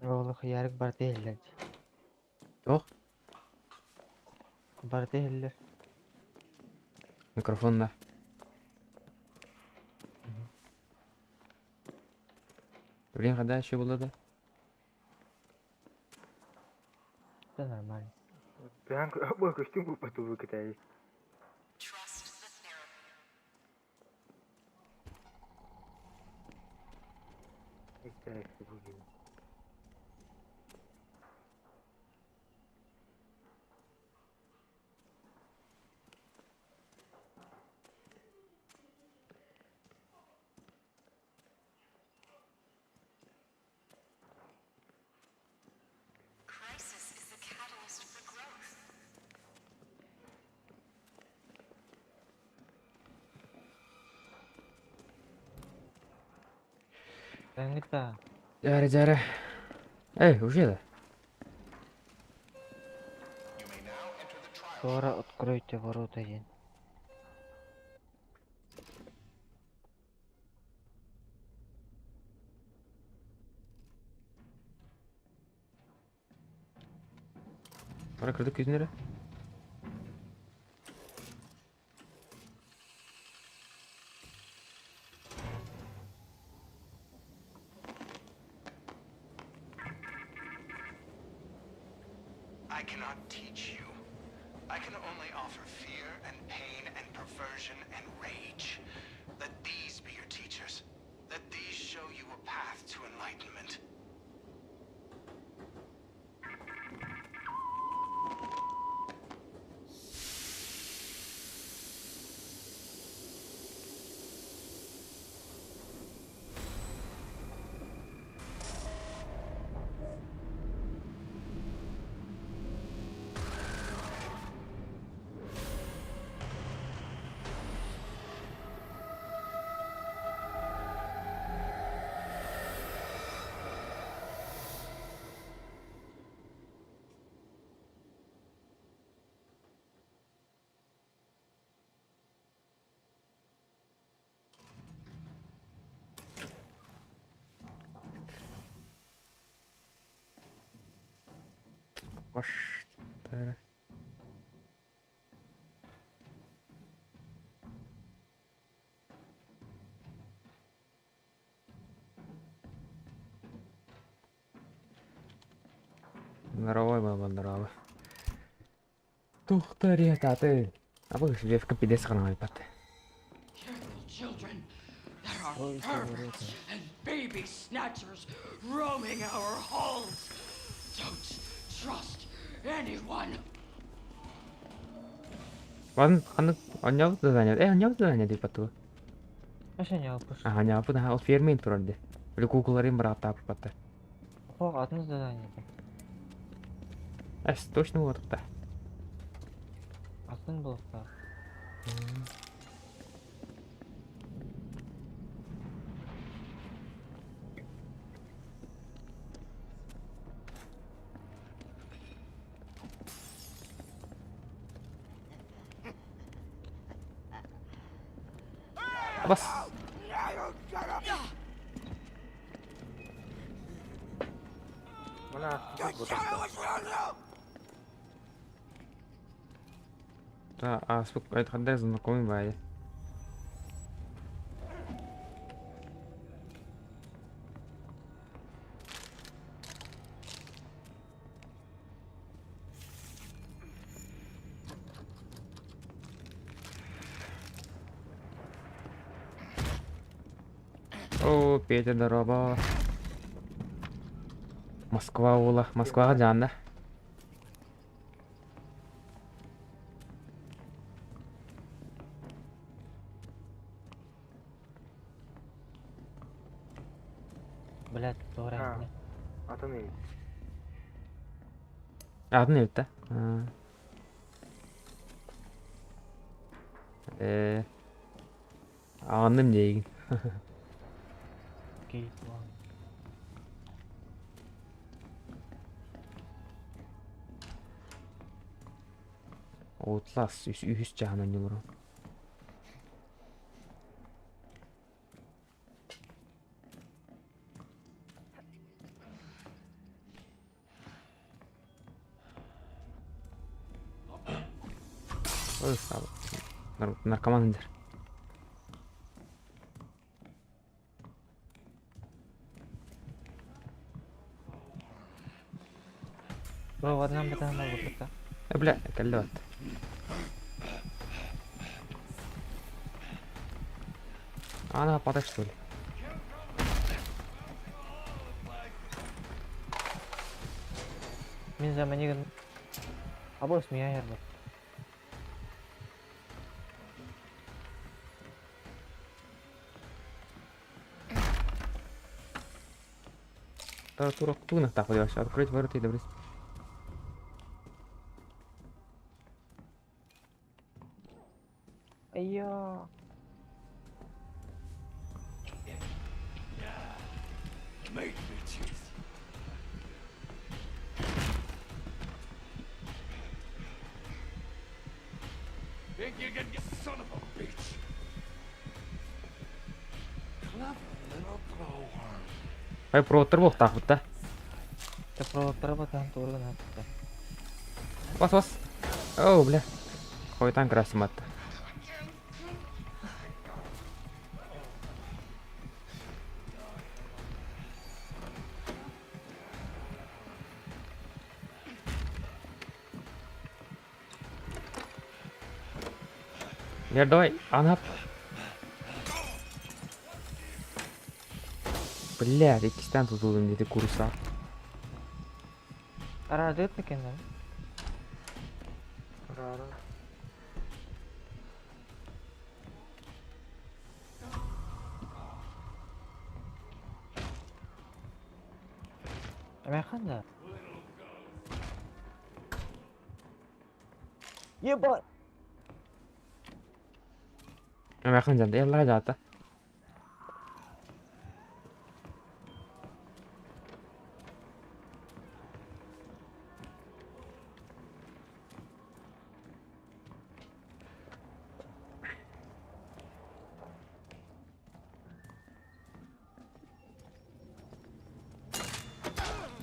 Ол Ярик барыта иһиллэр дии. Туох? Барыта иһиллэр. Микрофон да. Блин, когда еще было да? Да нормально. Прям костюм купату выкатали. Тэҥҥит да. Дьээрэ дьээрэ. Эй, уже да? Скоро откройте ворота диэн. Бара кырдык күтүнэрэ. I cannot teach you. I can only offer fear and pain and perversion and rage. Let these be your teachers. Let these show you a path to enlightenment. Ваш. Здорово, баба, здорово. Тухтари таты. А вы вевка пидес хранай пат. Careful, children. There are Ой, perverts and baby snatchers roaming our halls. Don't trust anyone. Ван ханнык онньообут задание. Э, онньообут задание дип патту. Вообще не алпыш. Аха, онньообут, аха, ол фермин турар ди. Били кукуларын бырааттааппаттар. Хох, атын задание. Эс, точно буолуохта. Атын буолуохтаах. Бас. Мана Та, а сколько это хандар знакомый бай. О, Петя, здорово. Москва ула. Москва жанна. Блядь, туора А. иһинэ. Атын эбит. Атын эбит да? Э, аҕынным диэйигин. Кейт буолан. Outlast үс үһүс чааһын оонньууллар. Ой, наркоман сылдьар. Проводынан бытаан буолбута. Э, бля, кэллэ бат. Ана падать что ли? Мин заманигын. Абос мия ярбат. Тура так вообще. Открыть ворота и добраться. Айя. Make me teeth. Think you can get son of a bitch? Clever little glowworm. Ай, проводтар буолуохтаахпыт да. Та проводтара батаан туурган атта. Бас, бас. О, бля. Хойтан красим атта. Лер, давай, анап. Бля, иккистээн тутуллум диэти курса. Араадыт мекен да? Рара. Эмэхан да? Ебать! Эмээхин дьанта, яллаа дьаата.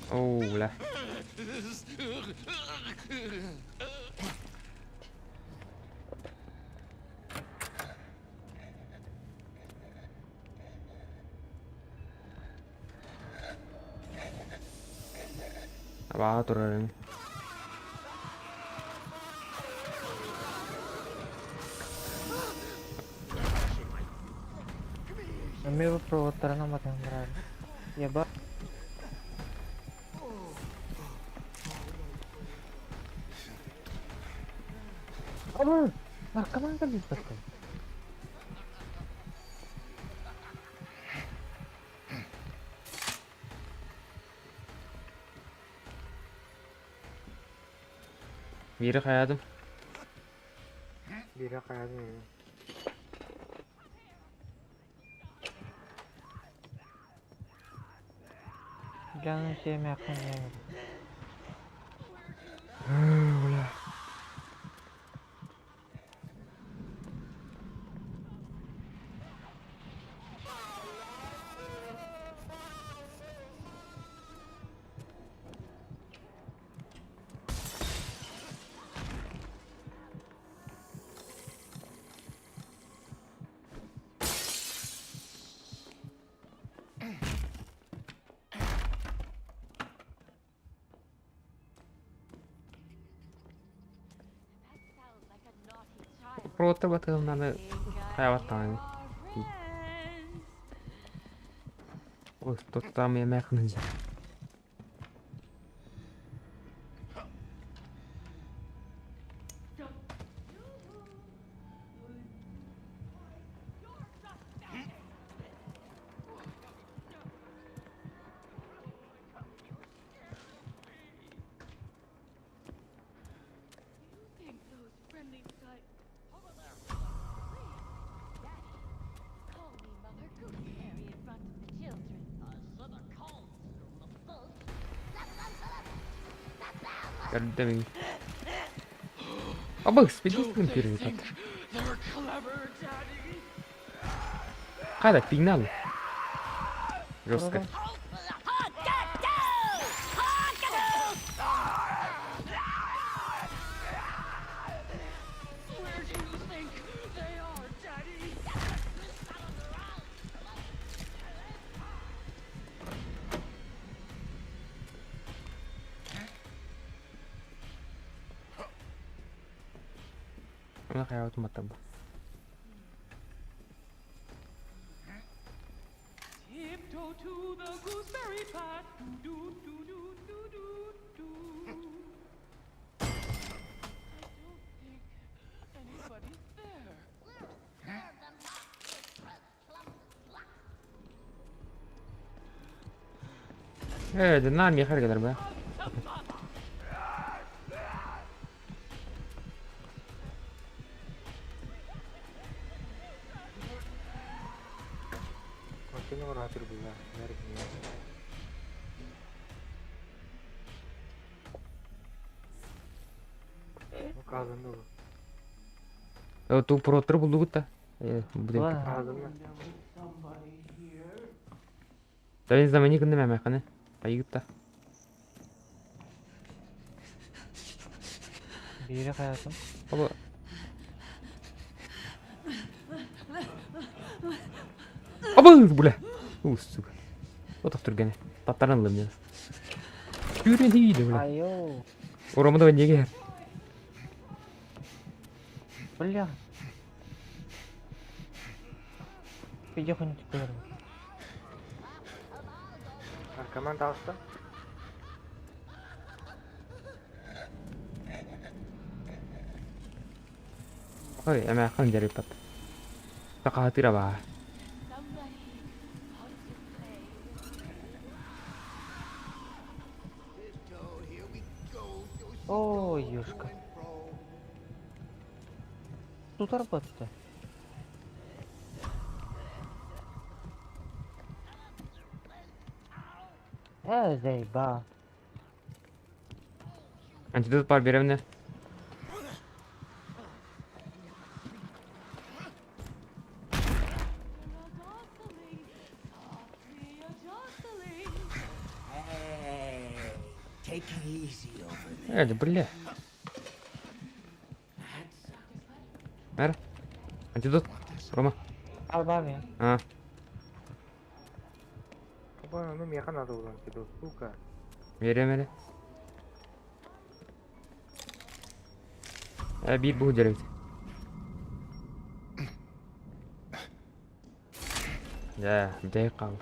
Оо, бля. Абаа турарын. Эмиэ бу проводтарынан батаан барар. Ебать. Абы! Наркоман кэлбит баттын. Биири хайаатым. Биирэ хайаатын Дьаным сиэмээххин диэн. Бля. Проводтар батыгымнаны хайабаттаҕын. Ой, тут там эмээхин дьэ. Think those friendly sight. Call me Mother Gooseberry in front of the children. I should have called you the first. Көрдөмүн. Абыс, Don't билбит they пирбит. think they're clever, Daddy? Кайда пигнал. Жестко. Оны хайаабытын баттарбыт. Tiptoe to the gooseberry patch. Do do do do do do. I don't think anybody's there. Ээ, дьэ, наар миэхэ эрэ кэлэр баа. Онтон оҥоро булла. Казанды bu. Туу проттары булдугут да. Э, бу Ладно. Казанды. Та замани гынным эмэхханы. Айыгытта. Биири хайаатым. Оба. Оба, бля. У, сука. Вот түргәне. Таттаран ылым мен. Түргән дейді, бля. Айоо. Оромы да неге. Бля. Видео хуйню көрдүм. Аркаман таҕыста. Ой, эмэххан жарыппат. Тақаатыра баа. Somebody want to play with О, ёшка. Тутар батты. Э, заеба. Антидот бар беремне. a jostling? Softly a jostling. Hey, take it easy over there. Э, бля. Мэр. Антидот. Рома. Ал бар я. А, Оба, ну меха надо было, тебе, сука. берем эле. Э, бир бу жарыбыт. Да, бей калды.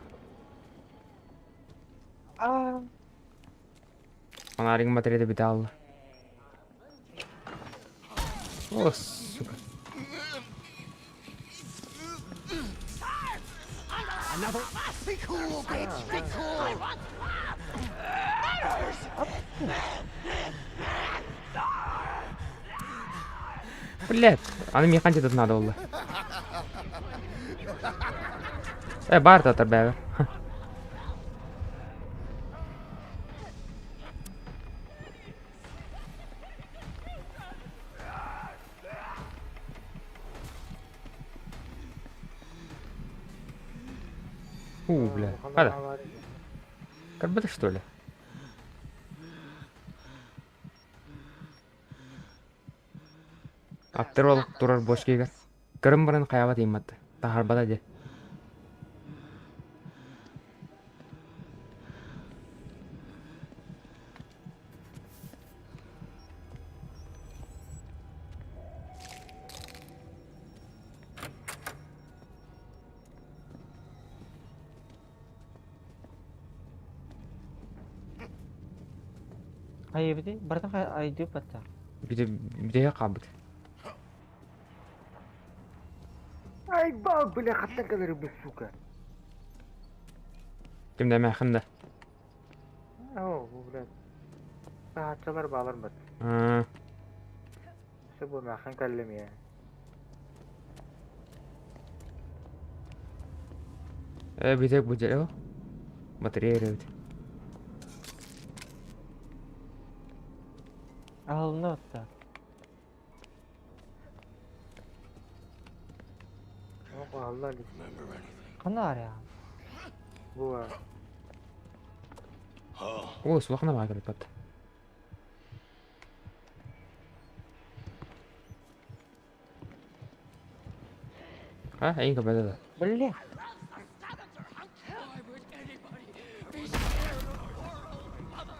А, Фонарик батареяда бите алды. О, сука. Another. Be cool, bitch. Be cool. Блядь, аны меха антидот надо было. Э, бар татар бәбі. У, бля. Хада, как что ли? Аптыр ол турар бош кегер. Кырым баран каяба тейматты. Тахарбада де. хайыбыты. Бартан хай айдып батта. Биде биде кабыт. Ай, бал, бля, хаттан калары бу, сука. Кимде мәхинде. О, бу, блядь. Саатчылар балар бат. А, Şu bu механ каллем я. э биде бу жере. Батарея ребит. Алны батта. О, Allah ли. Кана я. Бу. О, сулахна бага келип батты. А, эң көбөдө да. Бля. Why would anybody be scared of poor old mother?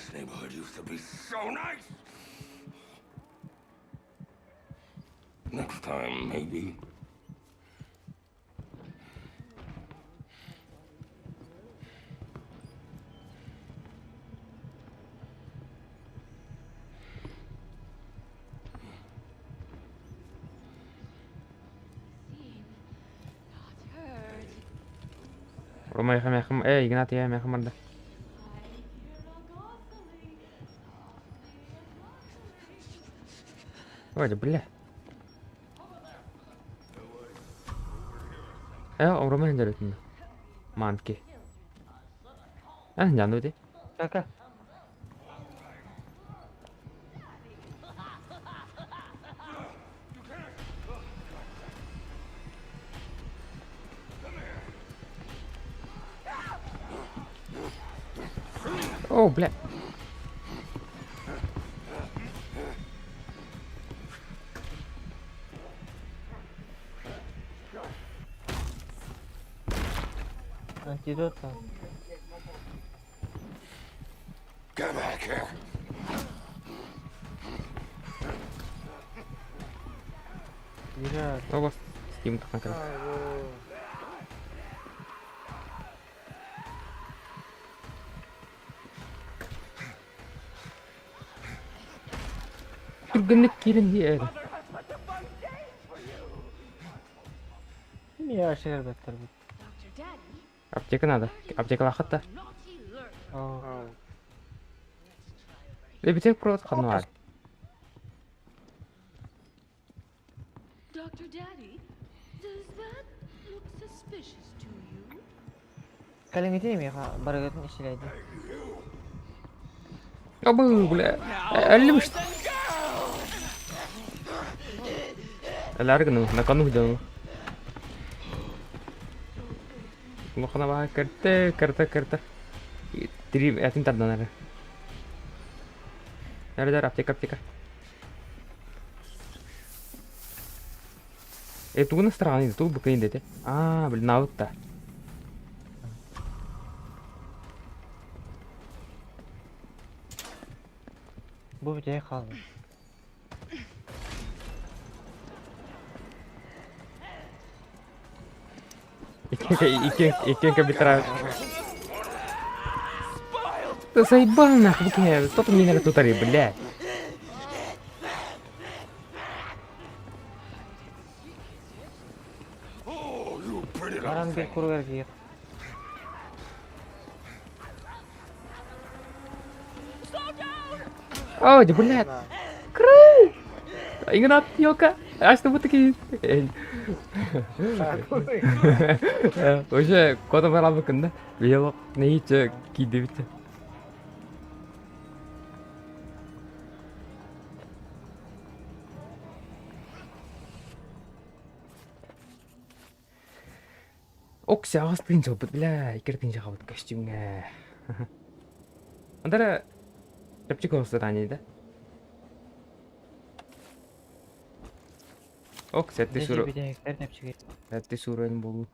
This neighborhood used to be so nice. Next time, maybe. Seen, not heard. Ромайха мехам, эй, Игнат, я мехам барда. I hear a gossiping, softly and gossiping. Ой, бля. Э, Ромай дөрөтүн. Манки. Эн жанды ди. Кака. О, бля. Антидот. Get back here. Бежать. Оба Steam тахна кара. Түргенлек кирин ди. Я шер беттер бит. Dr. Daddy, Аптека надо. Аптека лахатта. naughty lurker. Оо. Let's try over here. Лебетек провод ханвар. Dr. Daddy, does that look suspicious to you? Калингити меха барыгытын ишилейди. Абы, бля. Әллем что? Әләргін, на кону делал. Лохана баа кәртте, кәртте, кәртте. Три, этин тардан әрі. Әрі дәр, аптека, аптека. Э, тугуна странный, ту быкын дете. А, блин, навытта. Бу битей калды. Икен кабитра. Да заебал нахуй, бля, что ты мне на тутари, блядь. Oh, you pretty little Баран бир thing. кургар кийет. Ой, да, блядь. Кры! Игнат, ёлка. А что вы такие? Уже кода барабы күнді. Биыл нейче кийди бит. Окси ағас тыйын жолбут, бля, икер тыйын жағабыт костюмге. Андара чапчик олса да? Ок, сәтті Дежи сүрі. битей непчиге. Сәтті сүрін болу.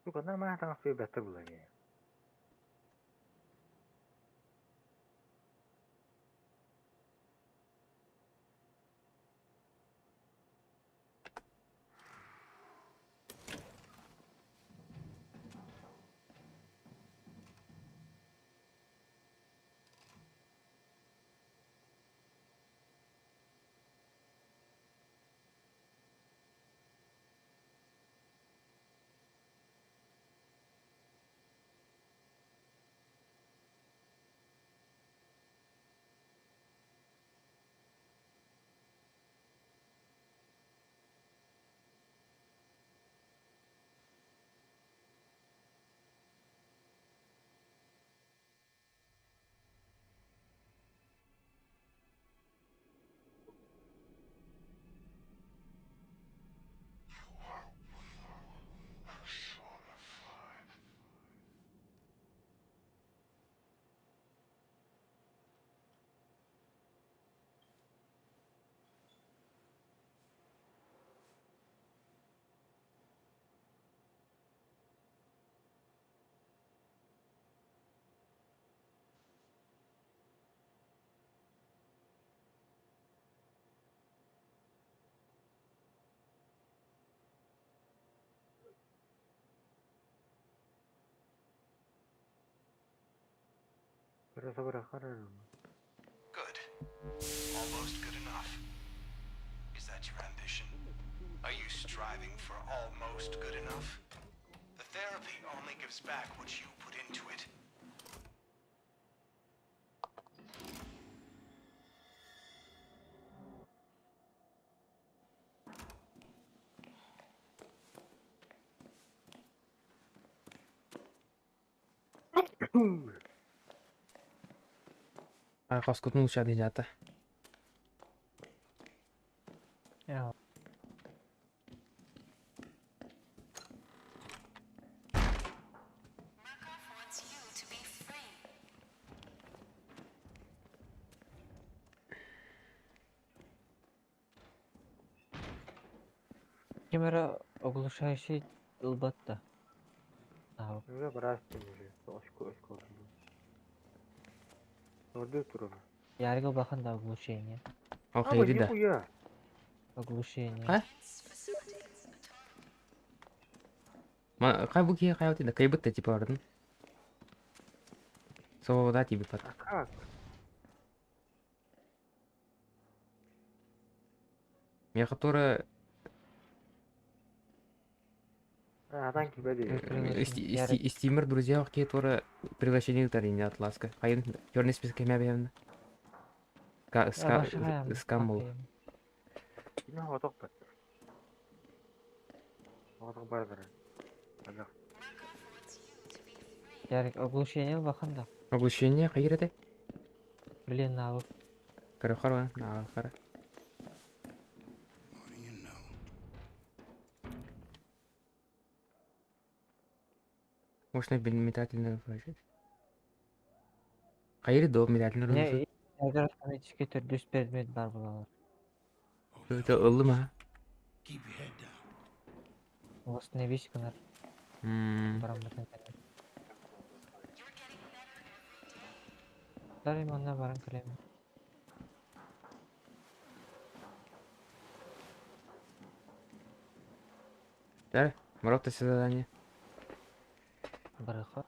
Сука, нормально там все беттер было. Good. Almost good enough. Is that your ambition? Are you striving for almost good enough? The therapy only gives back what you put into it. Хоскутун учады жата. Ja. Murkoff wants you to be free. Ким эрэ оглушающий ылбат да. Аа, Ярик ылбахан да оглушение. Ол хайри да. Оглушение. А? Ма кай бу кие кай да кай бытта типа бардын. Со да тебе пат. Я которая Стимер друзья которые приглашение тарини от ласка. Хайын черный список имя бьемна. Ка ска скамул. Ярик оглушение ылбахан да. Оглушение хайыр это? Блин, навык. Корохорва, на хара. What do you know? Можно метательный флеш. Хайыр до метательный Не, ягар автоматически төрдүс предмет бар булалар. Это ыллыма. Keep your head down. Осын весь гынар Мм. бараммытын кэлэн. Дарым онна баран кэлэм. Да, Мурат, ты задание. Барыха.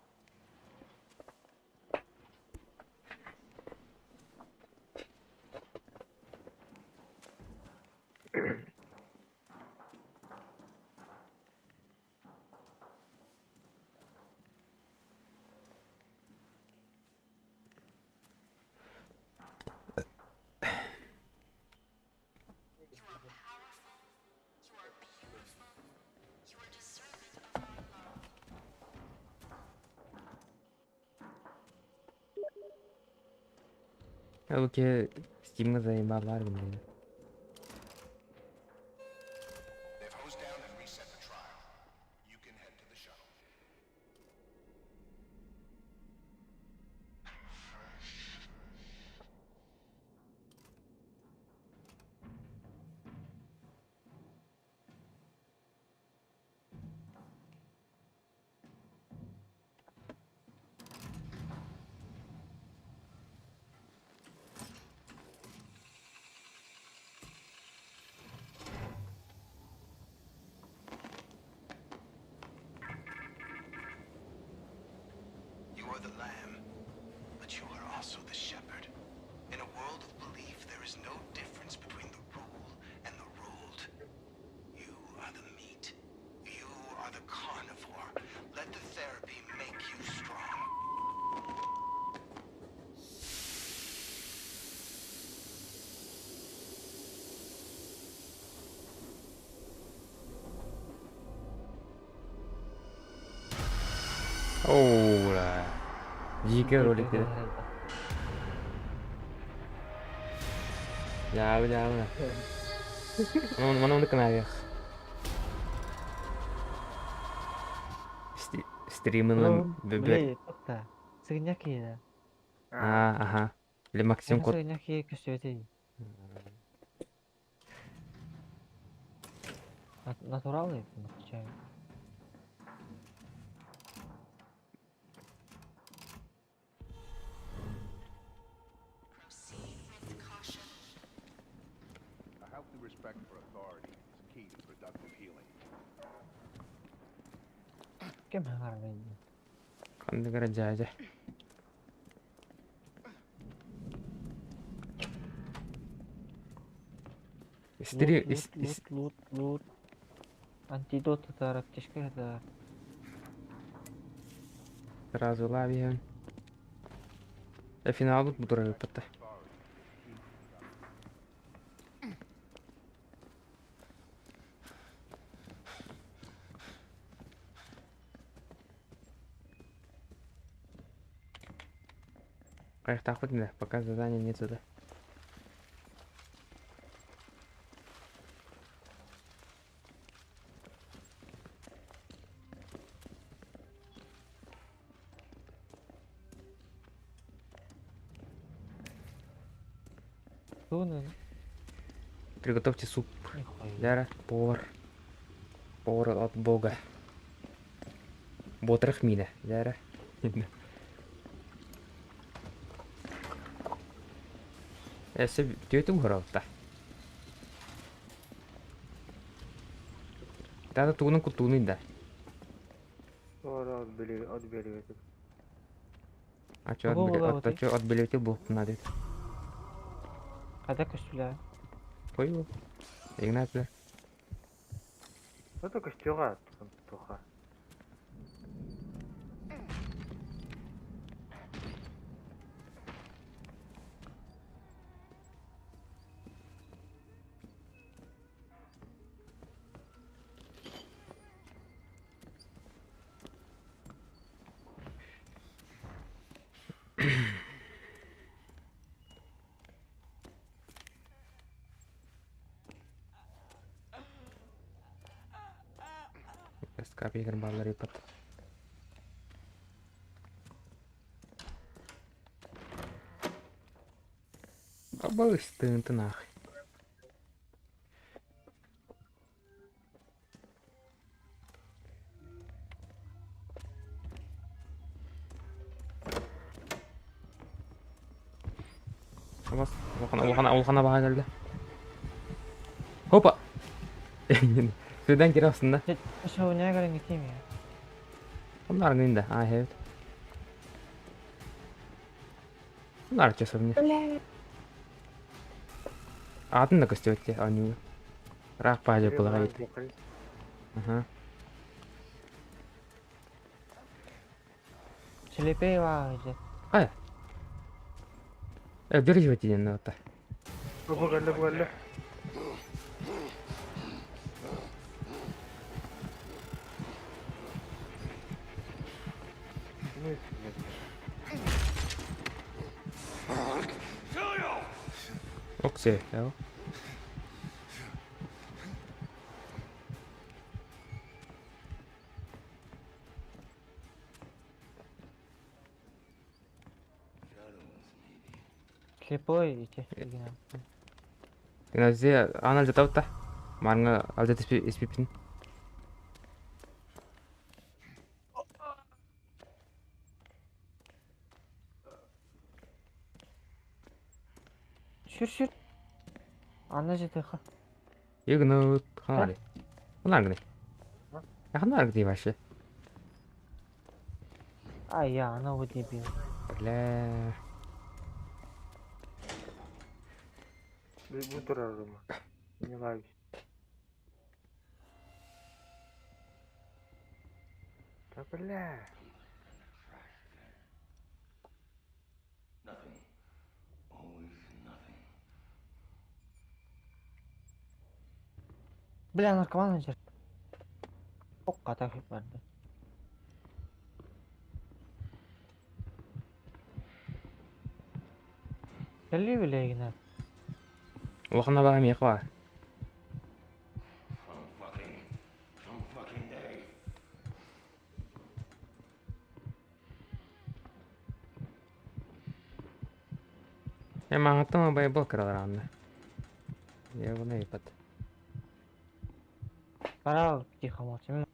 You are powerful. You are beautiful. You are deserving of our love. Окей, Стимга заебалар блин. They've hosed down and reset the trial. You can head to the shuttle. You are the lamb, but you are also the shepherd. In a world of belief, there is no difference between the rule and the ruled. You are the meat. You are the carnivore. Let the therapy make you strong. Оура. Дикий ролик. Я, я, я. Мана оны кымавих. Стримын бөбө. Блин, тохта. Сыгынньах киһи. А, ага. Или Максим кот. Сыгынньах киһи көстүбэтий. Натуралы отвечаю. Proceed with caution. A healthy respect for authority is key to productive healing. Кем хаҥарбын? Ханды гара жажа. Стрим... Лут, лут, лут, лут. Антидот это аптечка, это... Сразу лавием. Финал тут буду выпадта. Пока пока задания нет сюда. Приготовьте суп. Ляра, повар. Повар от бога. Ботрах мина. Ляра. Эссе тетю угралта. Тата тугунун кутуунун да. Ора отбили. А чё отбили? А чё отбили был надо. Когда костюля? Ой, Игнат, бля. Ну только стюга, туха. Копейкер баллар ипат. Абалыс ты нахуй. Вас, улхана баға келді. Хопа! Сөйден кире астында. Часовня көрөн кетейм я. Bunlar да, а, evet. Bunlar часовня. Атын да көстөбөт аню. Рак пажа булга бит. Ага. Слепей ва же. Кая? Э, держи ден ота. Бу келди, бу келди. Оксе, яо. Слепой ити. Гназе анализ тавта. Марнга алжат испипин. Шүр шүр. Ана жетеха. Игнут ханали. Ханаргны. Ханаргны вообще. А я, она вот дебил. Бля. Бу турарым. Не нравится. Да бля. Бля, наркоман жер. Окка так барды. Келли биле гина. Улахана бага мех бар. Я маңаттан бай был кыралар Я его ипат. Пора тихо молчим.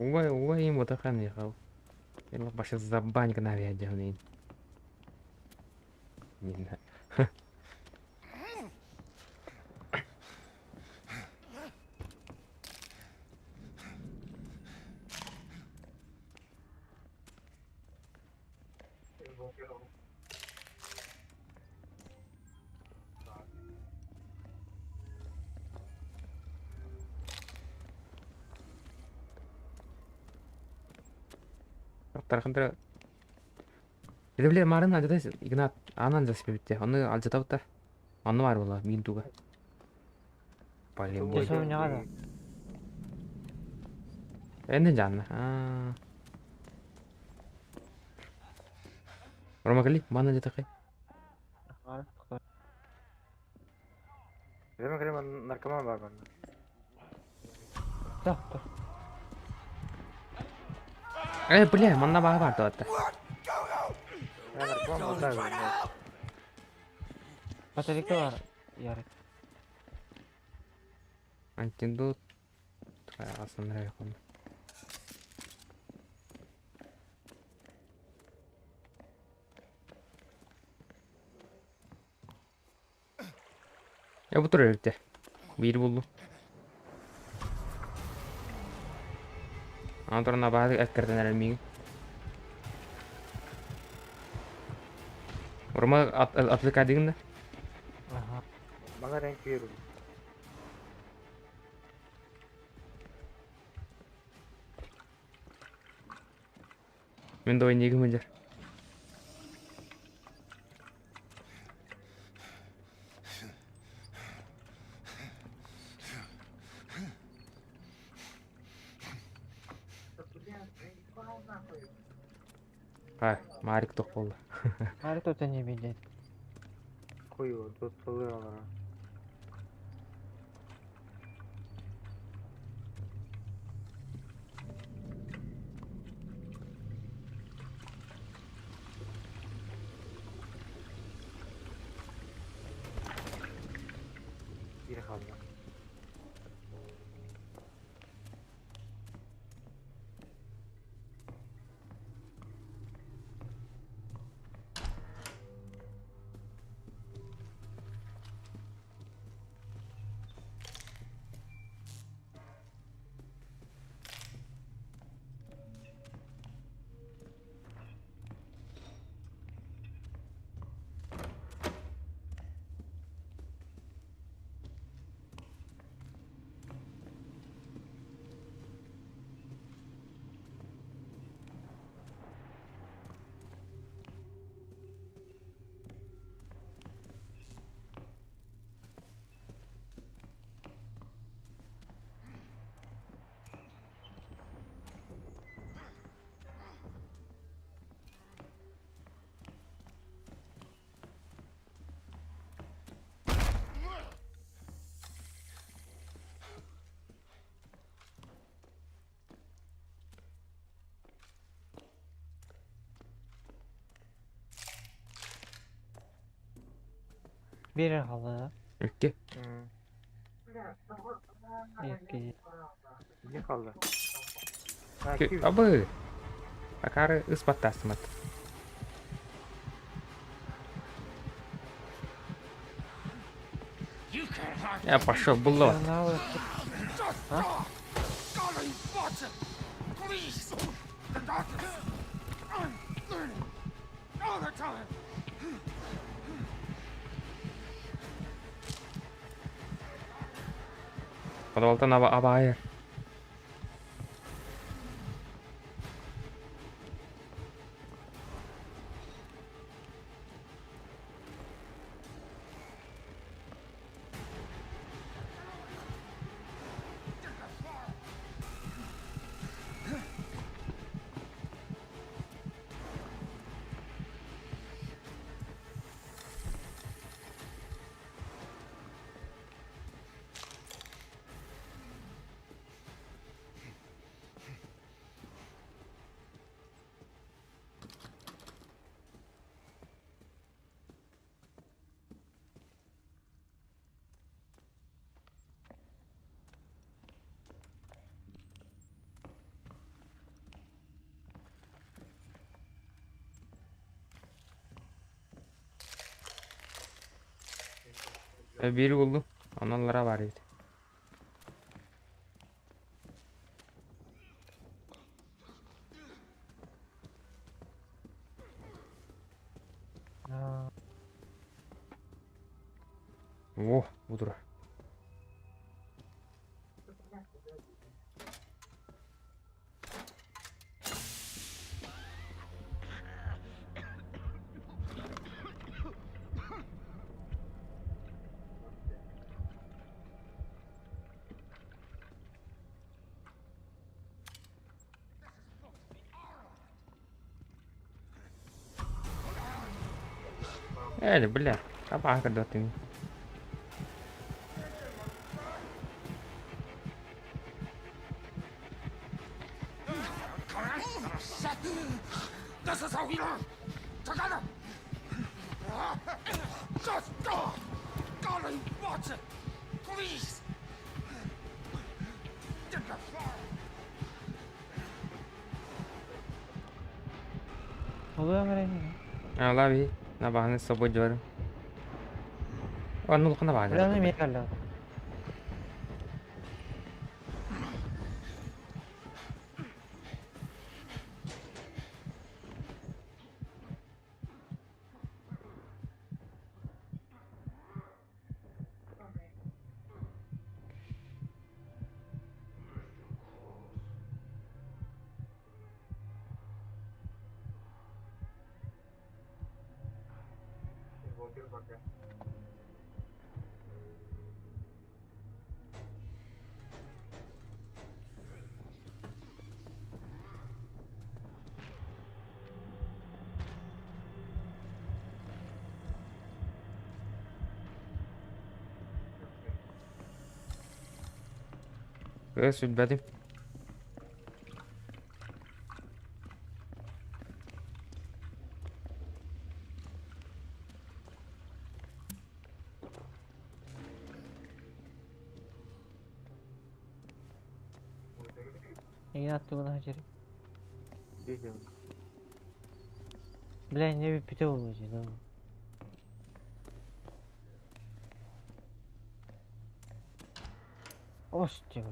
Ой, ой, мотохан ехал. Баша забанька навядяный. Не знаю. Тархандра. Это бля марын алдьата Игнат аан алдьа сиппитте. Ону алдьатабыта. Онно баар буолла миин туга. Полевой. Часовняҕа да. Энне жанна. Аа. Рома кали, маны алдьатахай. Рома кали наркоман бар манна. Так, так. Э, бля, манна баа бар туатта. Наркоман бар. Батарейка бар. Ярик. Антидот. Основная. Я бу турар эбит Биир буллум. Аны туран абаһы эккиртэн эрэр миигин. Рома отвлекай да? Ага. Мана рен күйер. Мен двойнигім мындер. Ха, Марик тоқ болды. Марик тут не видит. Хуй тут алара. Bir kaldı. Bir kaldı. Икки. İki. Ne kaldı? Абы. Акары ыспаттасымат. Я пошел, було. А? Подвалтан аба абайыр. Биир буллум. Онон бар эбит. О, бу турар. Ээ, бля, абааһы көрдөттүҥ. Алаби, абааһыны с собой дьуорум. Онну улахан абааһы. Бля, эмиэ кэллэ. Кыыс билбэтим. Эйигин аттыбына сылдьар. Бля, не бүппүтэ буолуо дии. Ос диэн.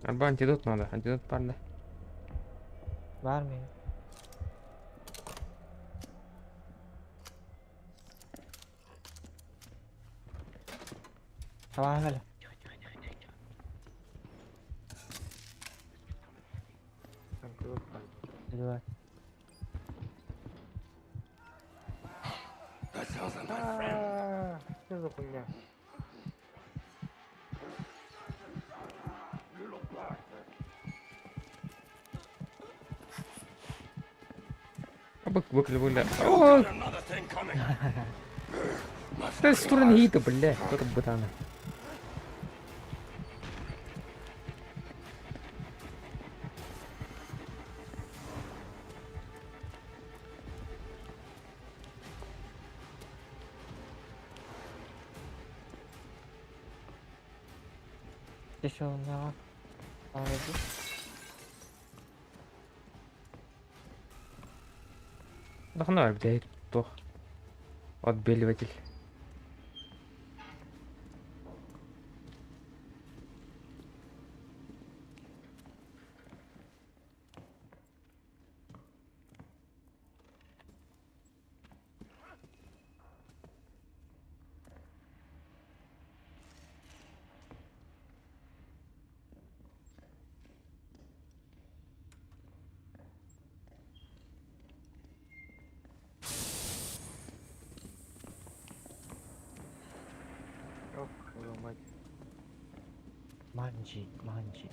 Арба антидот надо, антидот бар да. Бар mı? Tamam öyle. Hadi bak. Что за хуйня? Бык бык бля. О! Да стороны бля, кто там бытана. Еще ne var? Var Дахна блядь, тох. Отбеливатель. Ох, твою мать. Манчи, манчи.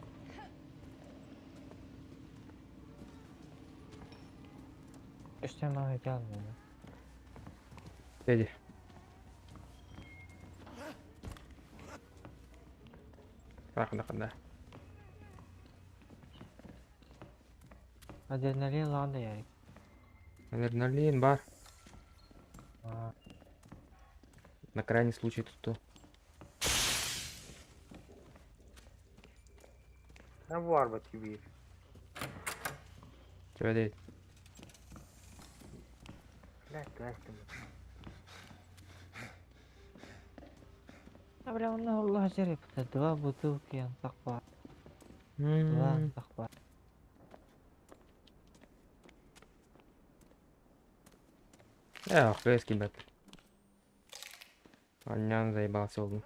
Üstten bana gelmiyor. Дядя. Рахна, да. Adrenalin lan da yani. Адреналин, бар. Aa, На крайний случай тут то. На варва тебе. Чөбөдөй. А бля, он лазер, два бутылки антах бар. Два антах бар. Эх, кыыс килбэт. Анньан заебался буоллум.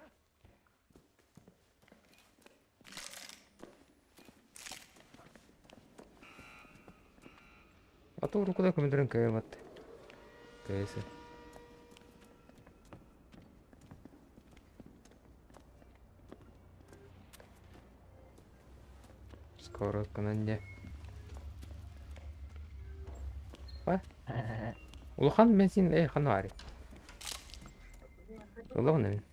А то уруккуда көмөлөрүн кыайбат. Кыысы. Скоро гынан дьэ. Па? Улахан бензин э ханна баарый? Улахан эбит.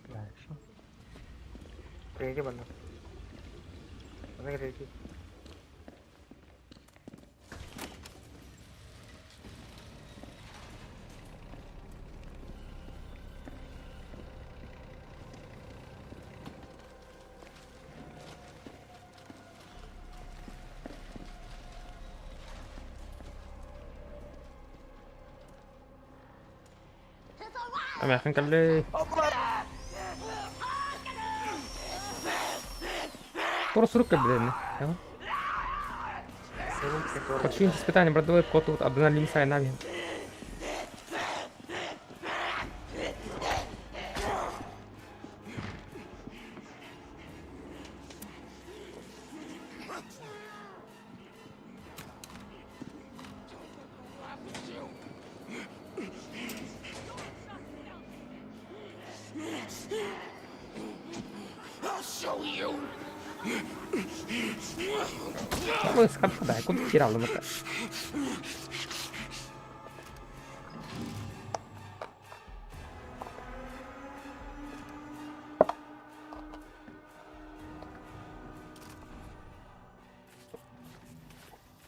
Дальше. Третий манна. Манна третий. Эмээхин кэллэй. Тура сурук кэлбит Подчинить испытание бродовой код тут адреналин сайнами. Куда терял это?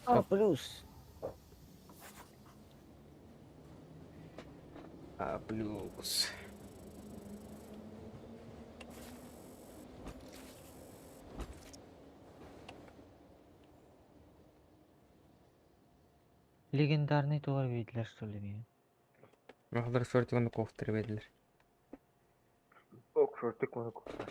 А, плюс. А, плюс. Легендарный туар виделер, что ли, меня? Махдар шортиганы кофтыр бердилер. Ок, шортик оны кофта.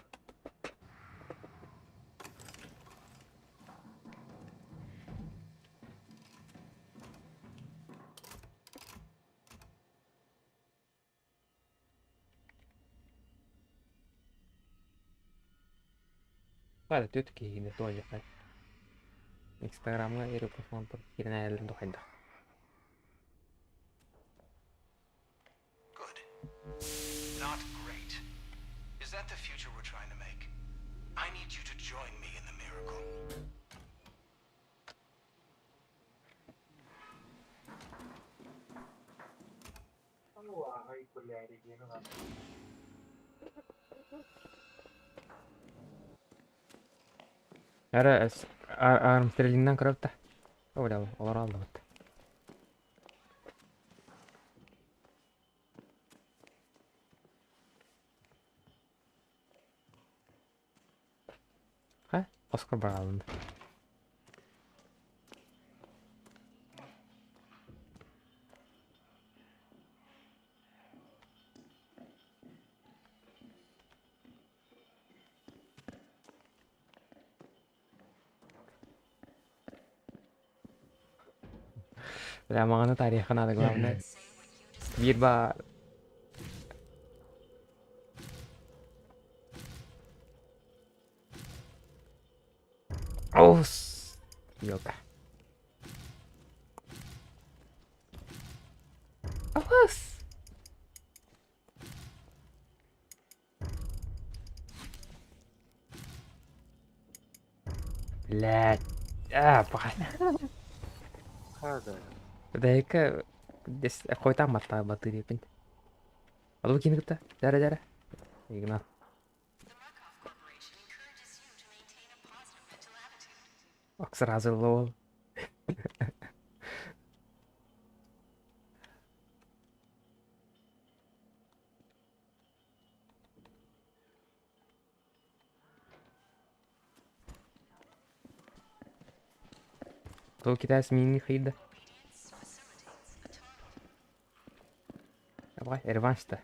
Hadi түт киһини туойахай. Инстаграмҥа эрэ киирэн духайда. Good. Not great. Is that the future we're trying to make? I need you to join me in the miracle. Эрэ армстрелиннан көрөптө. Оля, олар алдыбыт. Ха? Оскар баралынды. Бля, мағана тарихы надо, главное. Bir бар. Ос. Ёлка. Ос. Блядь. А, пахай. Хада. Дай-ка Хойутаан баттаабаттыы диэппин. Алуу кини кытта. Дара дара. Игнат. Сразу лол. То китаец мини хайда. Давай, реванш-то.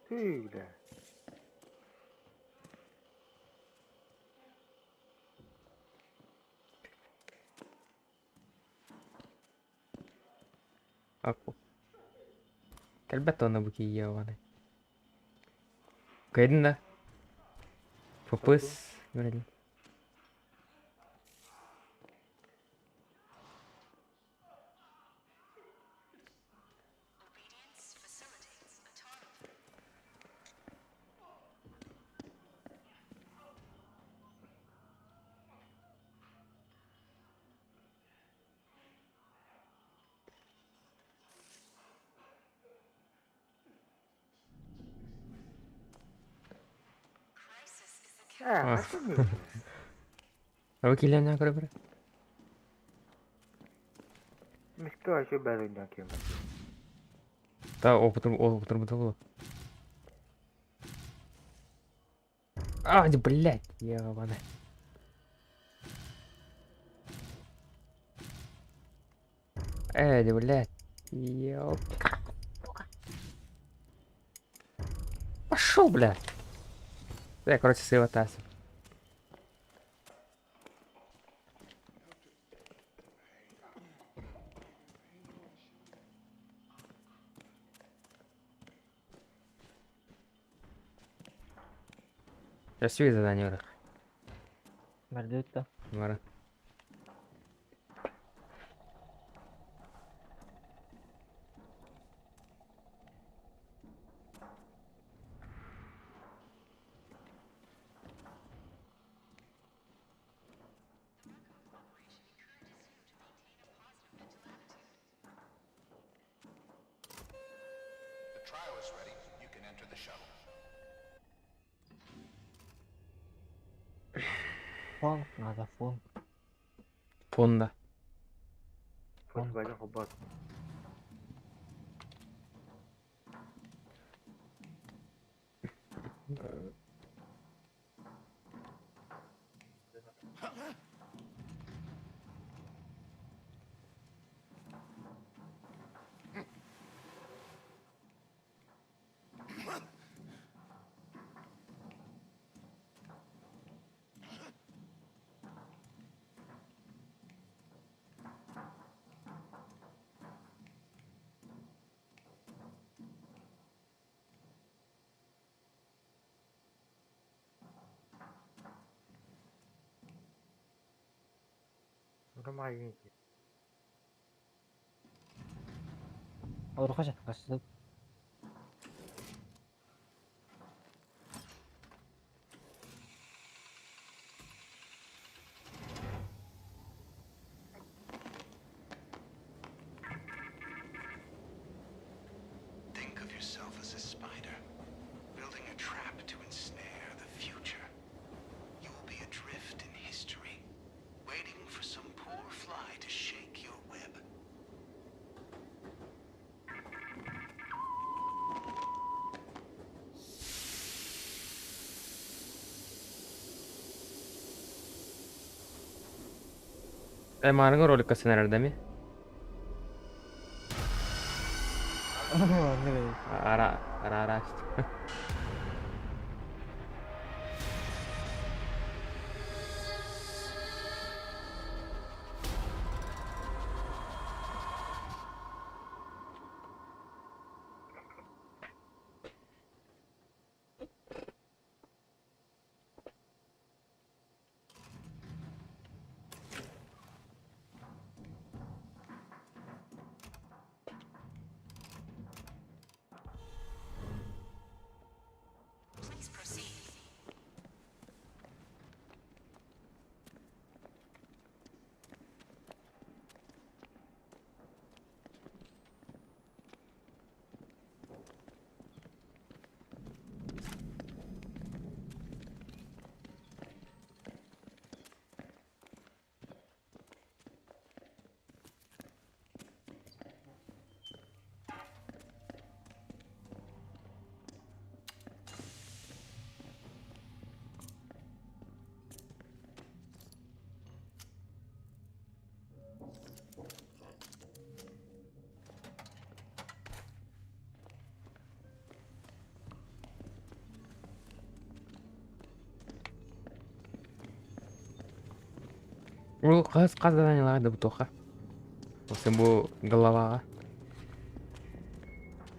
Ты, бля. Кэлбэт уонна бу киийиэҕэ Кыайдын да? Пупус говорили. Ээ, хантан миигин? Ол киилээннээх көрө-көрө. Мискэ вообще бәрүннээн киирбэт. Та опытыр опытырбыта буолуо. А, блядь, ебаный. Э, блядь. Ёп. Пошел, блядь. Я, короче, сыва тасым. Россия задание враг. Мәрдүттэ. Бара. The trial is ready. You can enter the shuttle. Фонг надо, фонг. Фонда. Volkswagen Hobart. Нормально. Орхожа қашты. Think of yourself as a spider, building a trap to ensnare the future. You will be adrift in history, waiting for some poor fly to shake your web. Э, роликка сценарий ми? Ара, ара, ара. Ол хас хас заданиелаах да бутуохха. Ол бу главаҕа.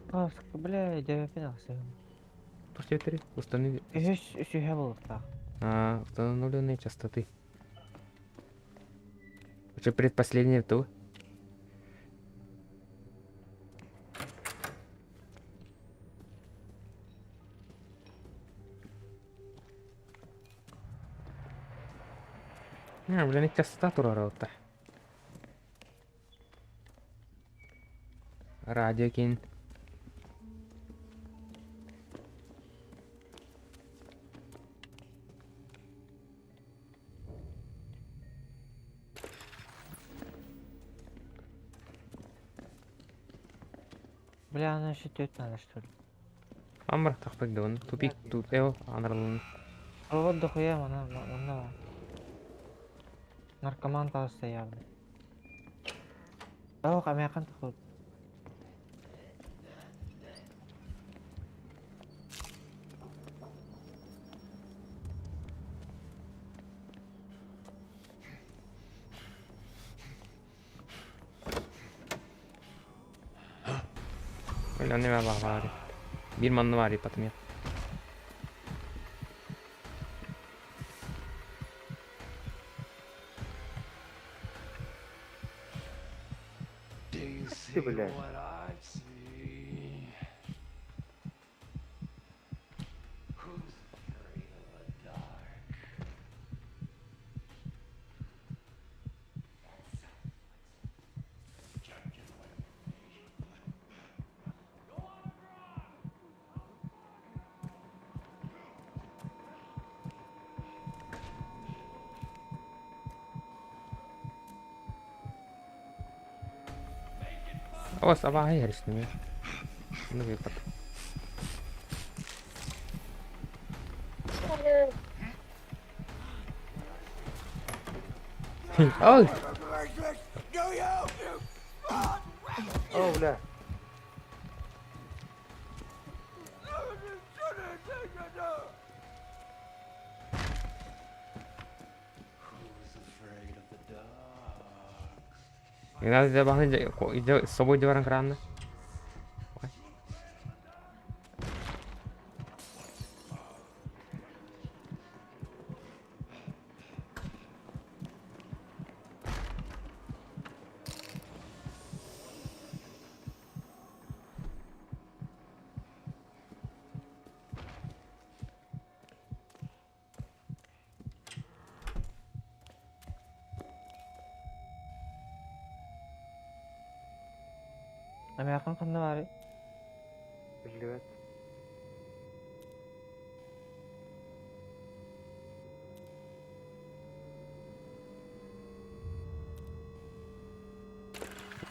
Хаска, бля, дьэбэпин ахсыһым. Туох диэбиттэрий? Установи... Үһүс үсүһэ буолуохтаах. А, установленные частоты. Уже предпоследнее то. Не, блин, частота турар ота. Радио кин. Бля, она еще тетя надо, что ли? Амбар тахпак да тупик тут эл анарлын. Вот дохуя, она, она. Наркоман таҕыста явно. Ох, амиахан тахыл. Бля, не бар. Бир манны бар ипатым я. Do you Ты, see блядь. what I see? Who's afraid of the dark? Ос абаһы ярышны. Ну ипат. Ой, О, бля. Who's afraid of the dark? Иногда бахны с собой диваран кран. Амиахан ханна бары. Биллибэт.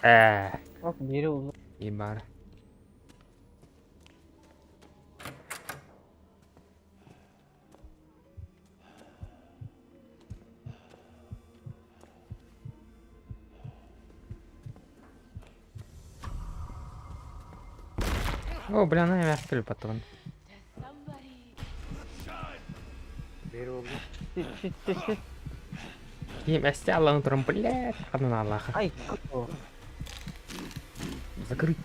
Э, Ох, бири улу. ебар. О, бля, на я патрон. Does somebody Бери oldu. Сит, сит, сит, сит. Ким эсте Аллахын туран, блядь, ханан Аллаха. Ай, кто? Закрыт.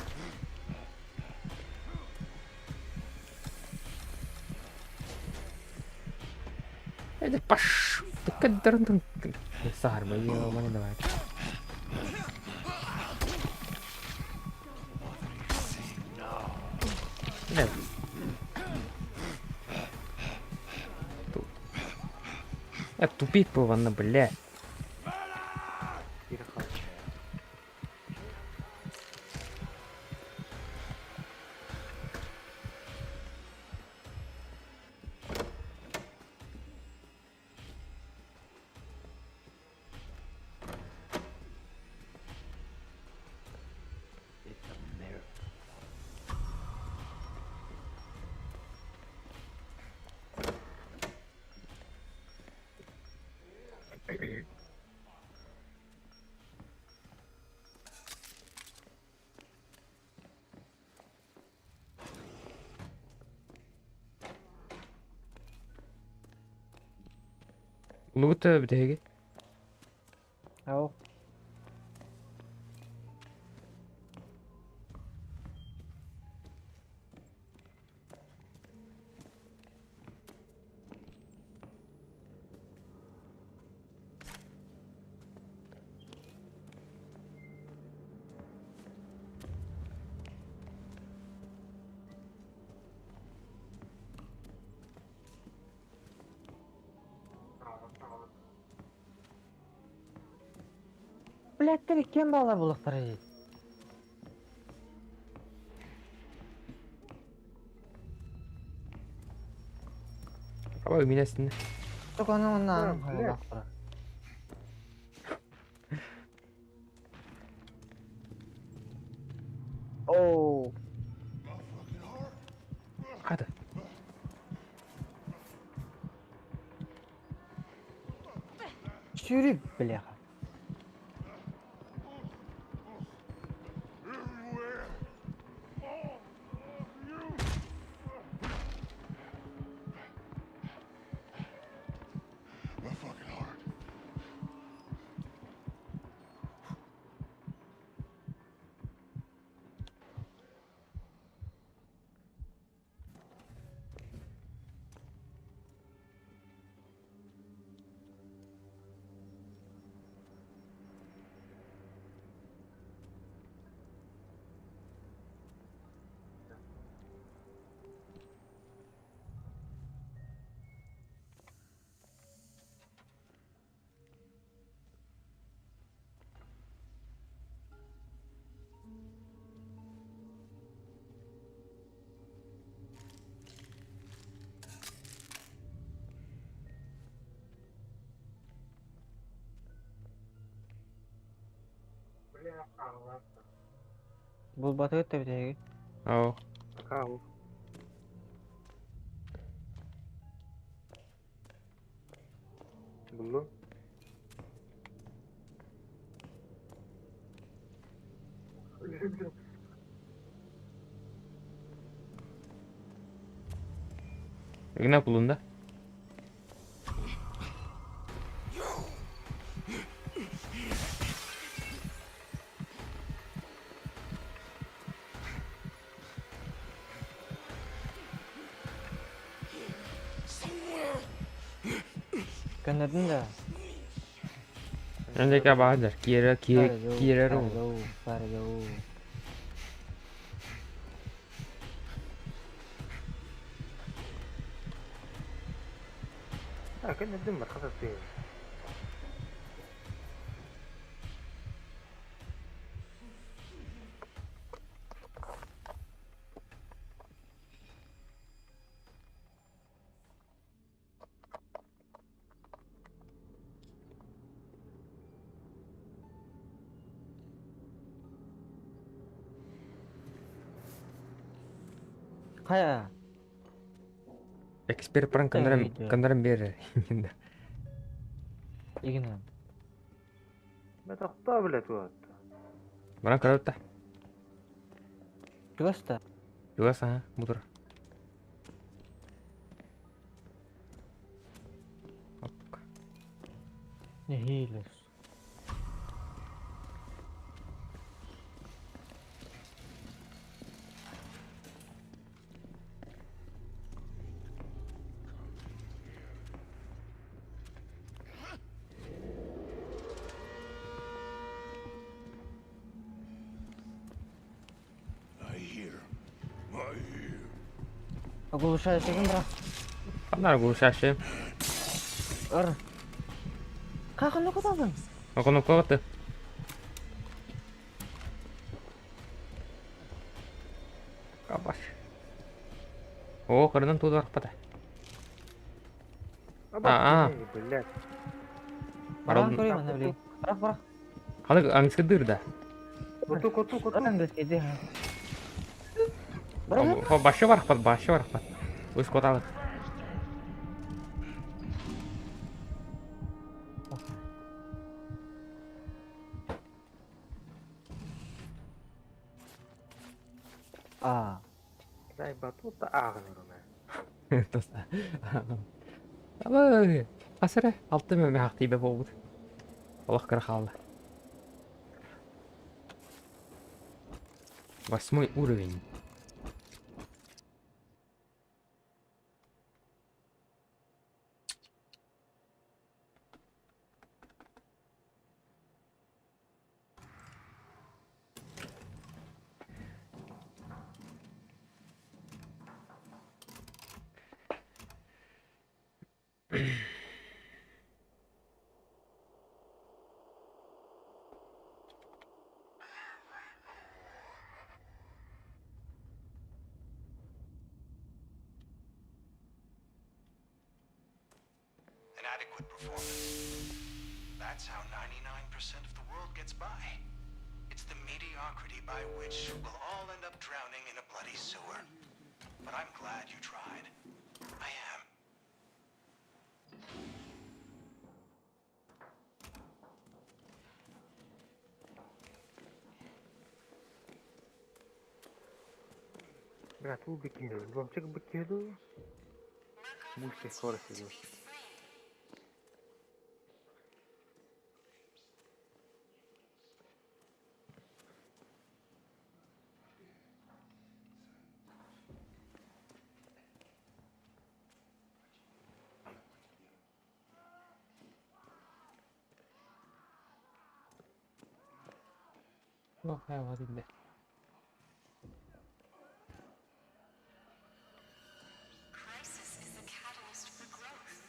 Это паш. Так это Сахар, моё, давай. Бля. Я тупик был, ванна, бля. Biri kaldı. It's a miracle. Лута бтеги. Блядь, кем баалар булуохтара дии. Аба минесин. Только она А, онна блядь. булуохтара. Оу. Хата. Сүүрүк, бляха. My fucking heart. Бля, хаалла. Булбатыгыт да бүтэһиги. Оо. Хаал. Буллум. Игна булунда. Көннөрдүн да. Önceki bahadır. Kira kira kira ro. Пардоу, пардоу. А, кэннэ дым бар хата тыын. Хайа. Эксперт пран кандарам видео. кандарам бер. Игнам. Мэ тохтоо бля туот. Баран каратта. Чугаста. Югаса мутур. Нехилес. I hear. I hear. Оглушающий брат. Кандар гуршашы. Ыр. Какын окутадың? Окону когты. Кабаш. О, кырынан тудар пата. А, а. Блядь. Баран Баран көрейм ана билейин. Барак, барак. Ханы аңсы дырда. Куту, куту, куту. Баран бескеде. Баран. Башы бар пат, башы бар пат. Өз коталык. А. Дай батут ааҕын ырына. Тоста. Аба, асыра алты мөмө хактыйба болбут. Аллах кыра халды. Восьмой уровень. adequate performance. That's how 99% of the world gets by. It's the mediocrity by which we'll all end up drowning in a bloody sewer. But I'm glad you tried. I am. Бля, тул бикини, бомчик бикини. Мушки скорость идет. Ох, я вот иде. Crisis is the catalyst for growth.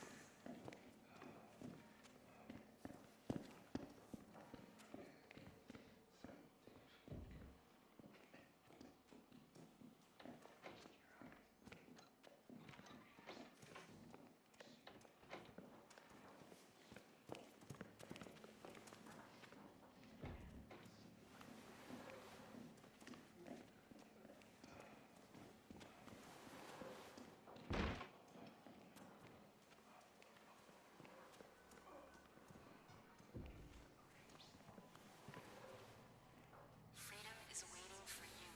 Freedom is waiting for you.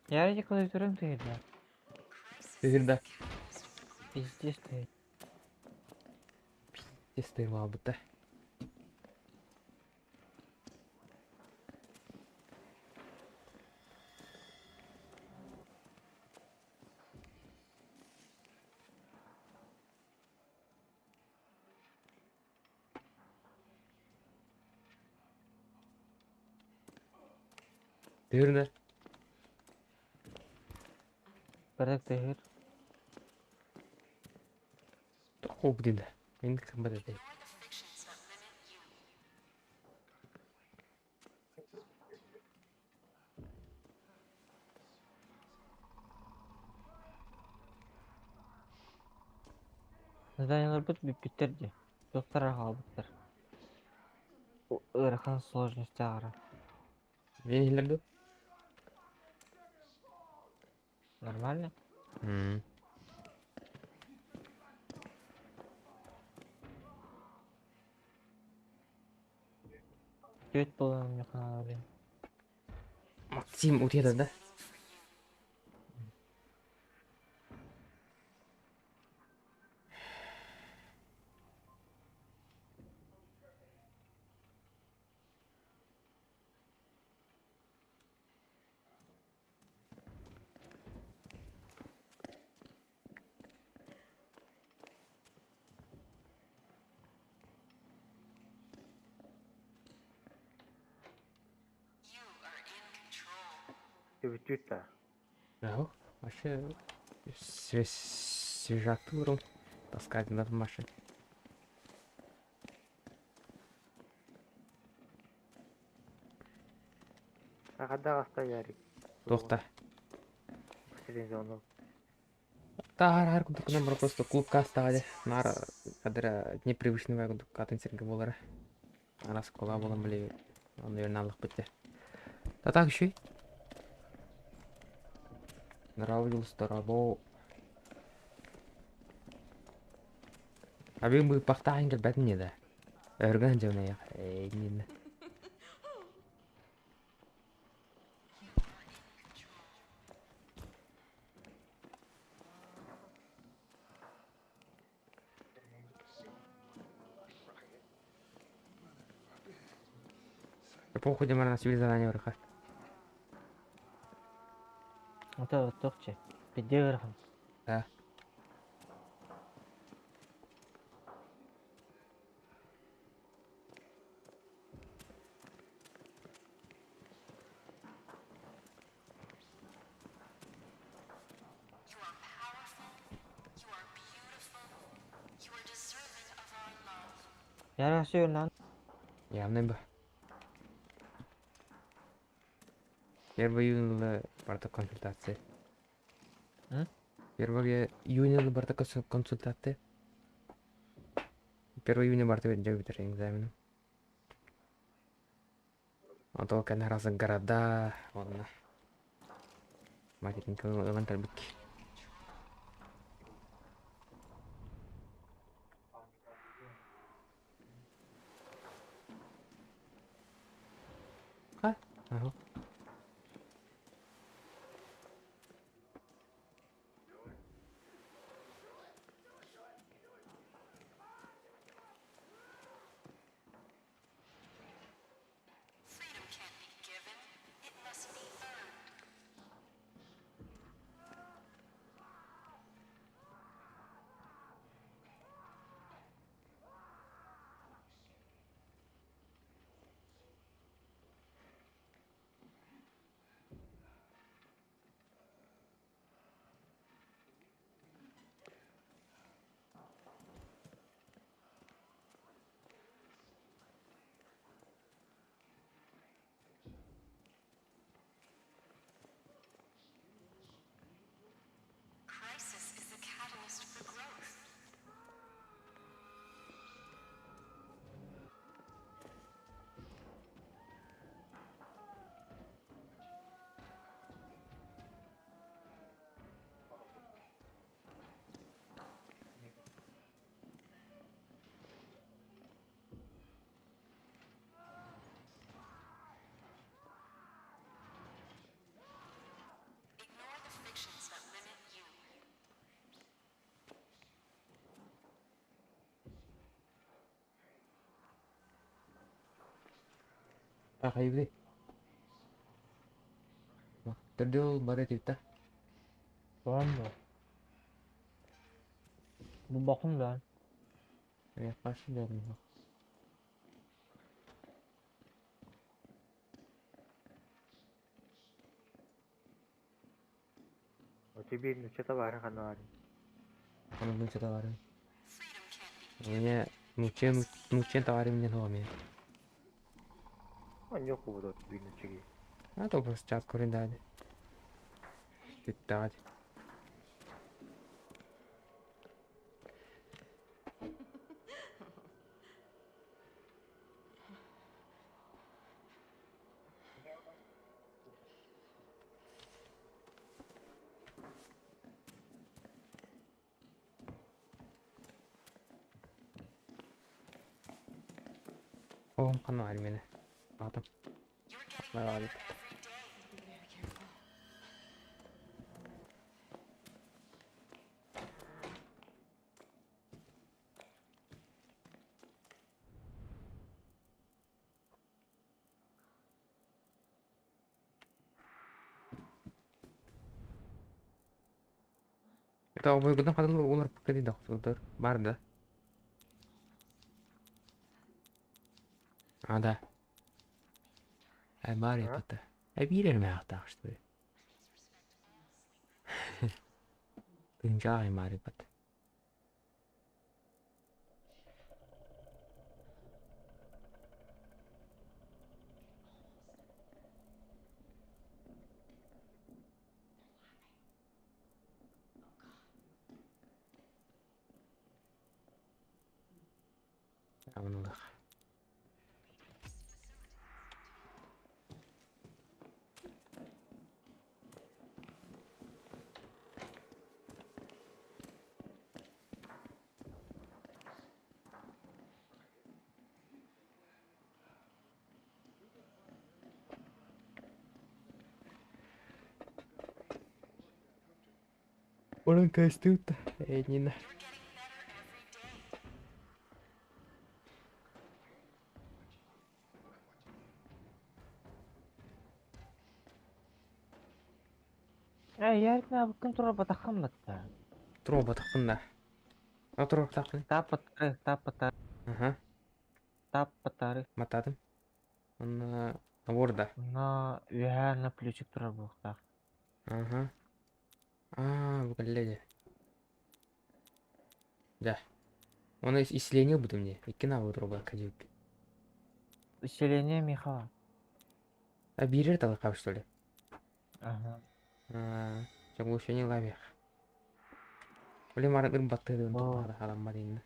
Ярик клавиатурам ты да. Тыгырда. Пиздец ты. Пиздец ты лабыта. Тыгырда. Бардак тыгыр. Тоқ дейді. Мен кім бар еді. Ignore the fictions that limit you. Заданиялар бит бүппүттэр дии. Доктор хаалбыттар. Ыарахан сложность ара. Мен хилерді. Нормально? Төт болан мне канала, блин. Максим утеді да? You are in control. Бүтүт та. Ау, вообще свежатуру таскать на машине. Ахада аста ярик. Тоқта. Сен оны. Таар хар курдук номер просто клубка астаҕа наар кадыра непривычный курдук атын сиргэ буолара. Арас кола буолан били онно үөрнааллах битте. Татак үшүй. Нравился дорабо. Абин быыппахтаан кэлбэтин не да. Өргөн дьэбинэ эйнин. Похуй на себе задание вверха. Это вот тохче. Пиздец ыарахан. Да. You are powerful. You are beautiful. Ярасы Явно бы. Первый июня барда консультация. Первый июня барда консультация. Первый июня барда бүтэр экзаменым. А то кэнэ разы города, онно. Материнка ылан кэлбит. А? Ага. Freedom can't be given, it must be earned. Crisis is the catalyst for growth. Ignore the fictions that limit you. Хайбри. Төрдүл бары типта. Tamam mı? Bu bakım ben. Yaklaştı dedim. Тебе нуччата баарын ханна баарын. Аны нучча товары. Freedom can't be У меня нучча нучча товары мне новыми. Онньок кубут биир нуччаги. А то просто чат көрүн Бүттәҕэ. Оҕом ханна баар миэнэ? Аҕатым. You're getting Баар better every day. Be very careful. Это обойгудан хадыл олар пакети дохсудор. Бар да. А да. Ай бар А? япата. Ай биир мэ что ли. Тынча ай бар япата. Амнылых. Olen көстүүтtä. Ei niin. You're getting better every day. Эй, ярик кым турар батахым батта. Туруо батахпын да. А туруо батахпын. Тап батары, тап батары, Аха. тап батары. Матадым. Онна набор да. На үһә на плечик турар буохтаах. Аха. Аа, бу кэллэ. Да. Оны исцеление ылбытым дии. Икки наабы турбакка диэбиппит. Исцеление Михала. А биирэр талахаабыт что ли? Ага. А, заглушение лавиах. Блин, марын ырбаттыгын О. туппахада халаммат инна.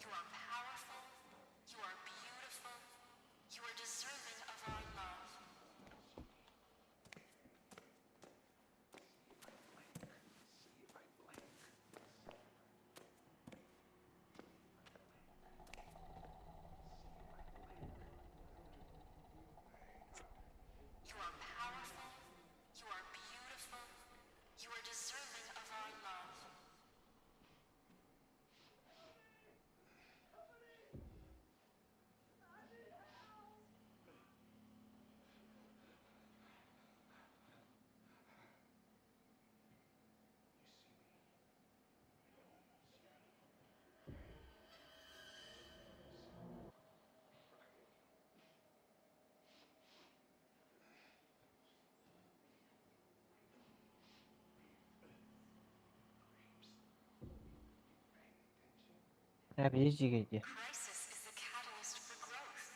You are powerful. You are beautiful. You are deserving of our love. You are powerful. You are beautiful. You are deserving of our love. Подожди, где? Crisis is the catalyst for growth.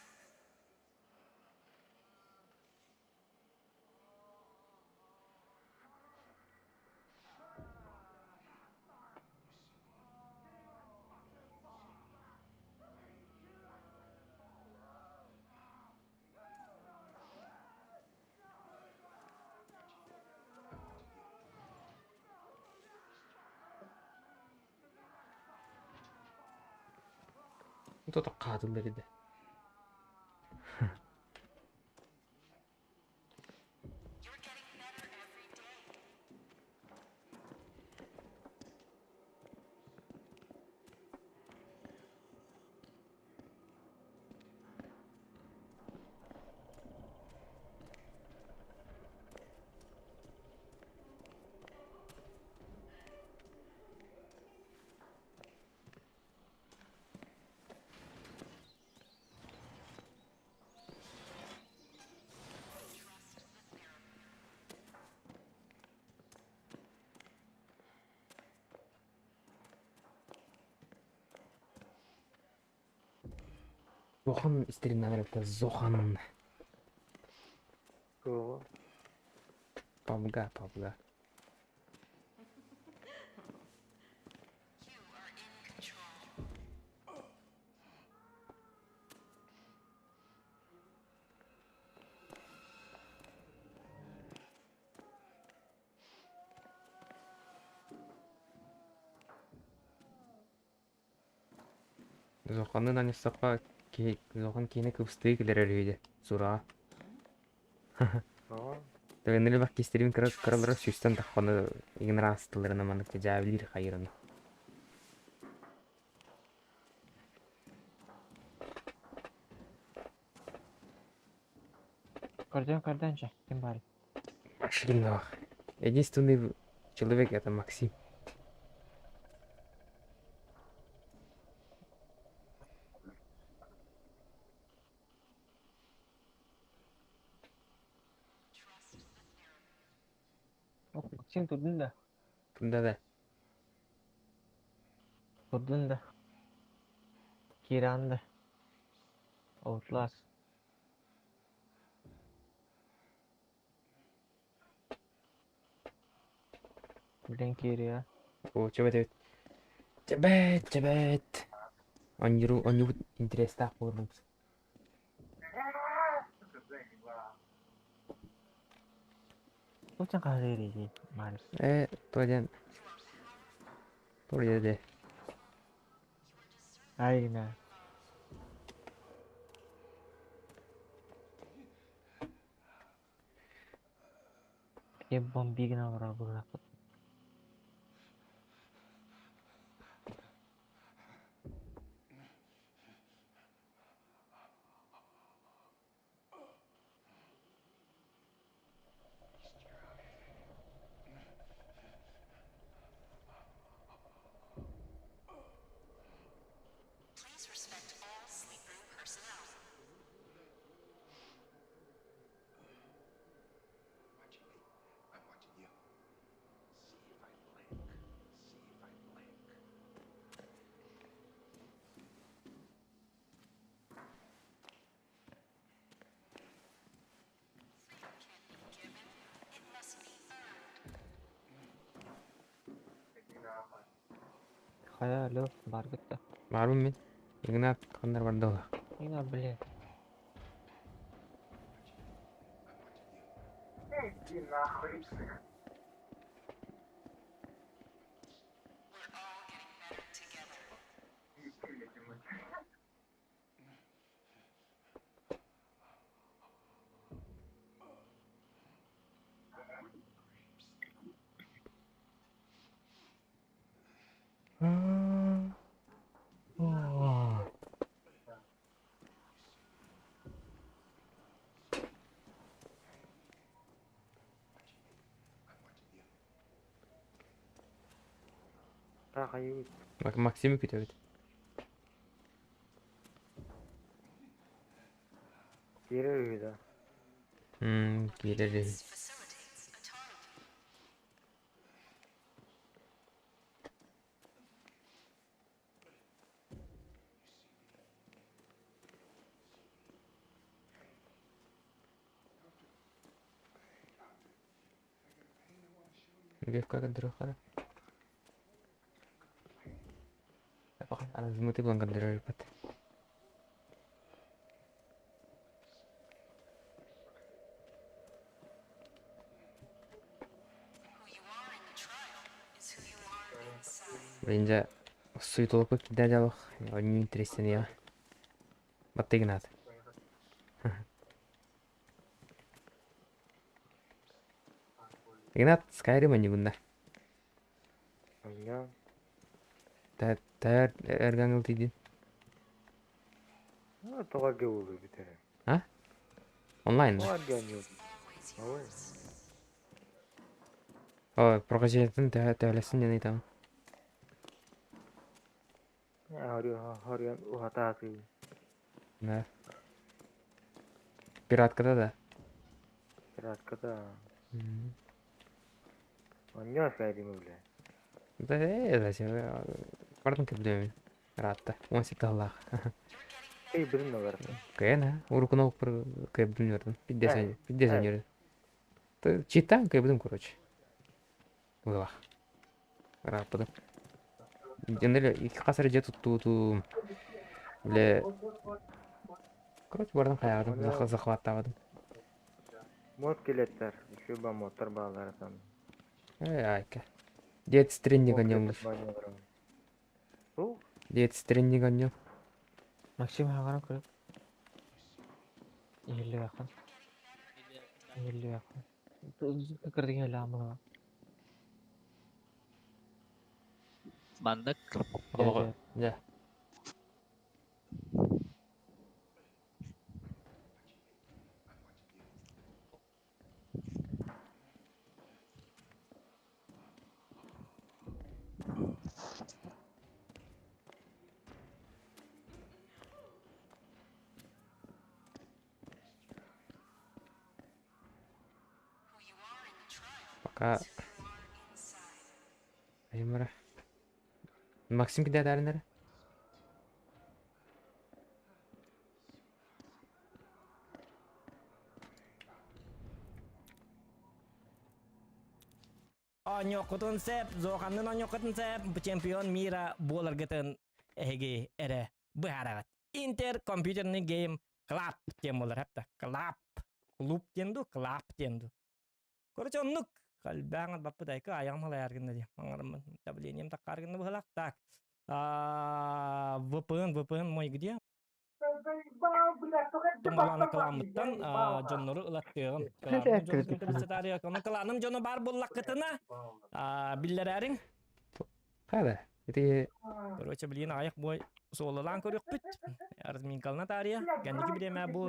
Кто-то хаатыллар edi. You're getting better every day. Зохан истериннән это Зохан. Кого? Пабга, пабга. You are in control. Зоханын аньыссахха киһи Зохан киһини кыбыстыы кэлэр өрүһүйдэ сураҕа. Aa. Төгөннөрү бах кистерин кыра кыралара сүүстэн тахханы игнораастыларына маннык дьаабилиир хайырын. Көрдөн көрдөн че, ким бар? Машинах. Единственный человек это Максим. О, Максим турдун да. Да-да. Турдун да. Киран да. Outlast. Блин, Кирия. О, чебет эбит. Чебет, чебет. Онньуру, онньубут интерестээх буолар. Туохтан хаһыыр Мальс. Э, то диэн. Тур дьэ. Айна. Кем бомбигна олорор быһыылаахпыт. Please respect all sleepers. Хайа, алло, бааргыт да? Баарбын мин. Игнат ханна барда ол? Игнат, блядь. Иди нахуй. We're all getting better together. Таах айыбыт. Максимы күтэбит. Киирэр үһү да. Киирэр үһү. This facilitates autonomy. Вевка көрдөрүөххэ Аны булан көрдөрөрбүт. Who you are in the trial is who you are inside. Блин, дьэ, суетолоппут кирдээ дьалах, оонньуу интэриэстэниэҕэ. Баттыгынаат. Игнат Skyrim оонньуугунна. Онньоон. Тээр эргангыл тиийдин. Ну, тоҕо эргэ буолуо бүтэрэ. А? Онлайн Тоҕо эргэ оонньуур. Always Ой. yours. Ой, прохождениетын төһө төһөлөстүн диэн ыйытабын. Хоруйан уһатаатыы. Да. Пираткада да. Пираткада. Онньоон Skyrim бile. Да, э, зачем? Бардын кэбилиэмин. Ыраатта. 17 тыллаах. Эй, билин олар. Кыайан, а? Урукуна оппор кэбилин өрдүм. Э, Пиддесен э. өрдүм. Читаан кэбилин, короче. Вылах. Ырааппытым. Дьоннор икки хас эрэ дьиэ туттуутум. Бile Короче, бардан хайаҕытым, Оны захваттаабатым. мод келеттер. Еще ба модтар баалара там. Э, айка. Дед стринник Мод онньоҥҥут. келеттер баалара. Бу Дед стринник онньоҥ. Максим хаҥаран көрө. Иһиллибэххин. Иһиллибэххин. Кырдыгы ламыга. Маннык Олоҕо. Дьэ. Who you are in the trial Пока is who you are inside. Аймара. Максим кидэ эрэ? Оонньуоххутун сөп, Зоханнын оонньуоххутун сөп, чемпион мира буоларгытын эһиги эрэ быһаараҕыт. Интер компьютерный гейм клаб диэн буолар хапта. Клаб. Клуб диэн ду, клаб диэн ду. Короче, оннук. Халбаҥат баппыт айка аяҕым халайар гынна дии. Маҥарыммын давлением таххаар гынна быһылаах. Так. VPN, VPN мой где? Тумалана кыламмыттан дьоннору ылаттыаҕым. Кылааным дьону кытта Ону кылааным дьоно баар буоллаххытына биллэрээриҥ. Хада. Ити Короче, блин, аҕыйах бой суолалаан көрүөхпүт. Разминкалана таарыйа. Кэнники бириэмэ бу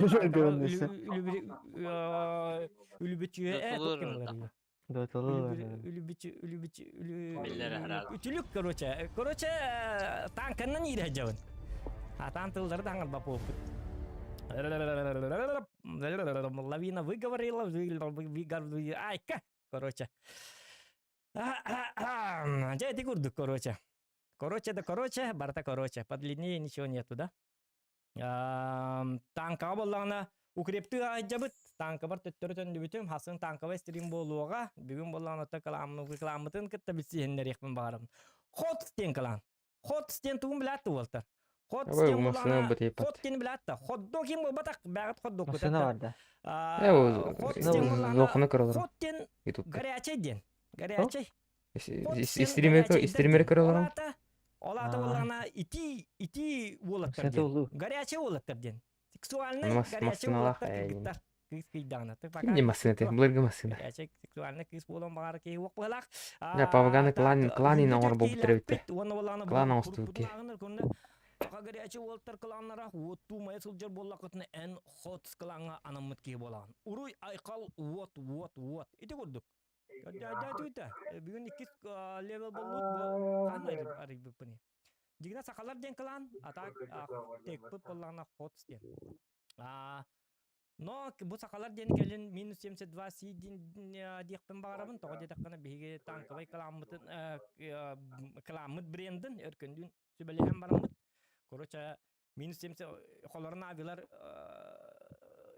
үлүбүтүө э Үтүлүк, короче. Короче, танканнан иирэ сылдьабын. Атаан тыллары да хаҥарбап буолбут. Лавина выговорила, айка, короче. Дьэ, ити курдук, короче. Короче да короче, барыта короче. Подлиннее ничего нету, да? Танкаҕа буоллаҕына укрептыы аһайдьабыт. Танкабар төттөрү төннүбүтүм. Хасын танковай стрим буолуоҕа. Бүгүн буоллаҕына кылааммытын кытта билсиһиннэриэхпин баҕарабын. Хот диэн кылаан. Хот диэн тугун билээт уолтар. Хот Ой, диэн массыына буллаҕына бу тиийбэт. хот диэн билээт да. Ходдо ким буолбатах бэҕэт ходдо Массыына бар да. Э, ол Хот диэн буллаҕына зоохуна көрөлөрүм хот диэн ютубка. горячай диэн. Горячай. Хот диэн Стример горячайдар стример диэн. көрөлөрүм. Ол аата ол аата буоллаҕына итии итии уолаттар Массыына диэн. улуу. Горячай уолаттар диэн. Сексуальнай Мас горячай массыыналаах уолаттар ээ. кыргыттар. Кыыс кыйдаҕына. Ким не массыына те, былыргы массыына. Горячай сексуальный кыыс буолан баҕар киһи уох быһалаах. Дьэ, Павганы клан кланин оҥор буолбуттар эбиттэ. Уонна буоллаҕына Клан оҥостубут киһи. Саха горячай уолаттар кланнара уоттуу мае сылдьар буоллаххытына эн хот клаҥҥа анаммыт киһи буолаҕын. Уруй айхал уот уот уот. Ити курдук. Көрдөөтүүтэ. Бүгүн иккис левел боллут бу хаан арыйбыппыный. Дьигинэ сахалар диэн клан, а так текпыт буоллаҕына хотс диэн. Но бу сахалар диэн кэлин минус 72 си диэхпин баҕарабын. Тоҕо диэтэххинэ биһиги танковай кыламмытын кыламмыт брендин өркөндүүн сүбэлэһэн бараммыт. Короче, минус 70 холорун авилар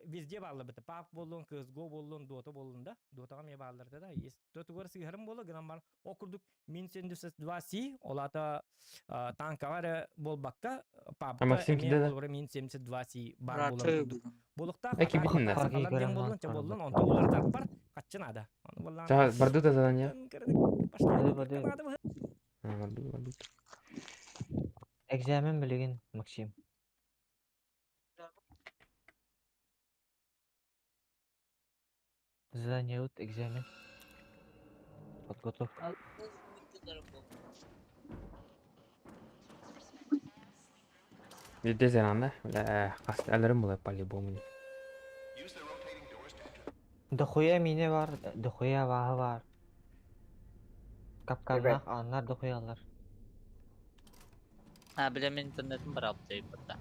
везде бааллар Пап буоллун, CSGO буоллун, Dota буоллун да. Дотаҕа эмиэ бааллар да. Тотугар сыыһарым буолла гынан баран ол курдук минус 72 си, ол аата танкаҕа эрэ буолбакка, папка Максим эмиэ кида да? холобура минус 72 си баар буолар курдук. Буолуктаах Э, кибитин да. сахалар диэн буоллун, чэ буоллун, онтон уларытарбар хаччы наада. Ону буоллаан Ча, барду да задание. Барды, барды. А, барду, барду. Экзамен билигин, Максим. Задание вот экзамен. Подготовка. Везде зеранда. Бля, хас әлерім була по-любому. Дохуя мине бар, дохуя ваһы бар. Капканнах аннар дохуялар. А, бля, мен интернетим бар алып да.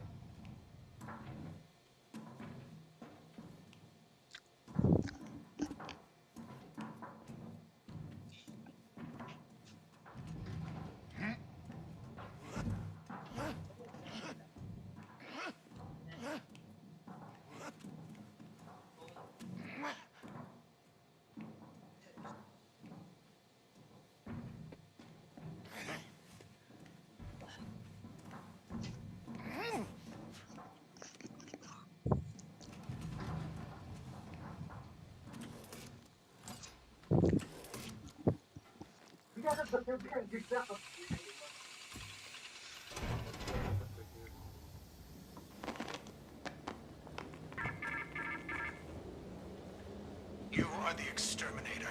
You are the exterminator.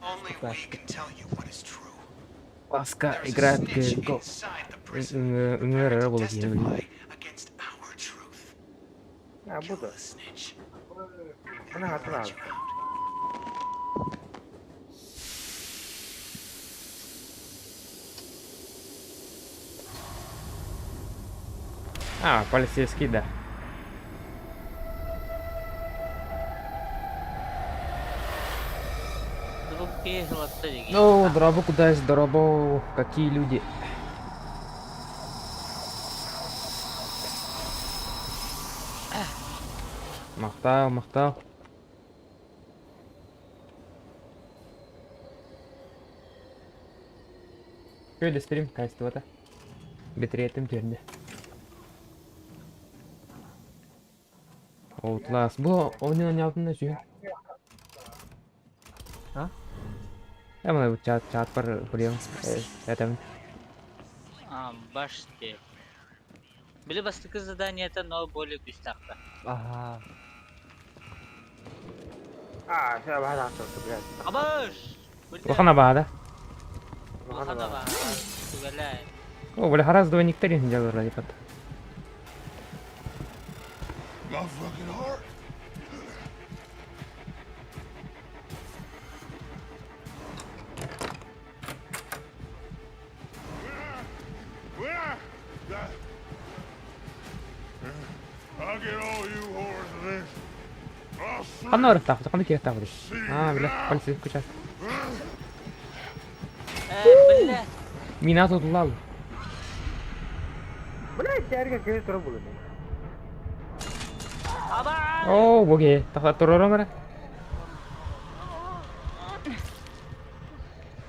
Only we can tell you what is true. Ласка There's a играет snitch CSGO. inside the prison. Үҥөр prepared to буолук иһин testify against our truth. А, Kill буду. the snitch. Она and готова. let you out. А, полицейский, да. Ну, дробу куда есть дробу. Какие люди. Махтал, махтал. Şöyle стрим качествота. Битрейтим түрдө. Outlast. Бу ойун ойнаабытын да сүйэн. А? Эм бу чат чат бар курьем. Это А, башти. Били бастакы задание это, но более күүстээхтэ. Ага. А, все, баҕа блядь. Абаш! Улахан абаада. Улахан аба. Түгэлээ. О, бля, харас двойниктер делали типа. My fucking heart. I'll get all you whores eventually. I'll see Ханна барыктаах, ханна киэхтээх били. А, бля, полиция куча. Э, бля. Мина тутулал. Блядь, тэргэ киһи турар буолуо. Аба! О, боге. Тахта турором эре.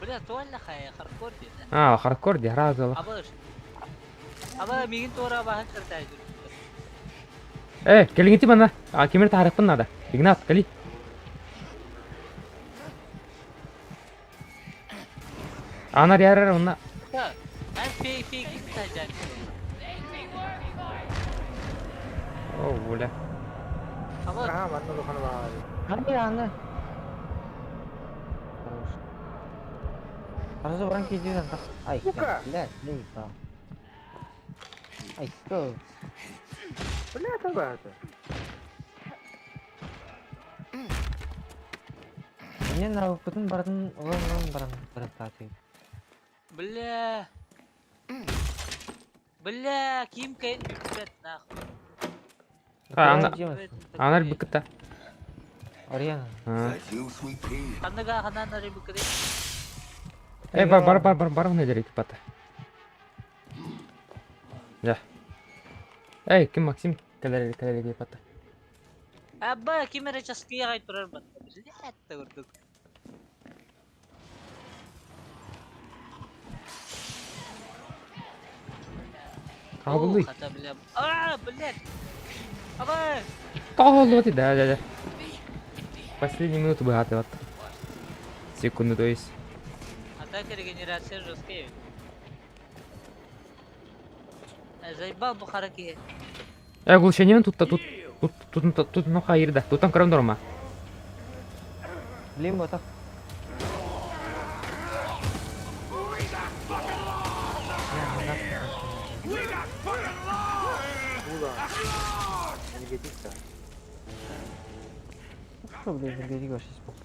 Бля, туалла хай, хардкор диэн. А, хардкор ди, харазы. Абаш. Аба миигин туора абааһы кыртаай Э, кэлиҥити манна. А, кимир таарыахпын наада. Игнат, кали. Анар ярар онна. Эн фей фей кытта О, бля. Аба Аха, манна улахан баар. Аны аны. Хорош. Хорошо, баран киирдин так. Ай, Сука! блядь, заебал. Ай, что? Бля, табаата. Мне на бүтүн бардын, улан улан баран баран таатый. Бля. Бля, ким кэн бүппэт нахуй. А, ана анар быкыта. Ариана. Ханныга ханан ары быкыры. Э, бар бар бар бар бар мына дерек пата. Да. Эй, ким Максим кэлэр кэлэр пата. Абба ким эрэ часкыйа гай турар батта. Блядь, көрдүк. Кабылый. Хата бля. А, блядь. Аба. Тоҕо да, да, да. Последнюю минуту быһааты вот. Секунду, то есть. Атака регенерация жесткая. Заебал бу хара киһи. Э, оглушение тут тут тут тут тут тут ну хайырда. Туттан көрөн норма. Блин, вот так. Була. Энергетика. Что, блин, энергетика вообще спок.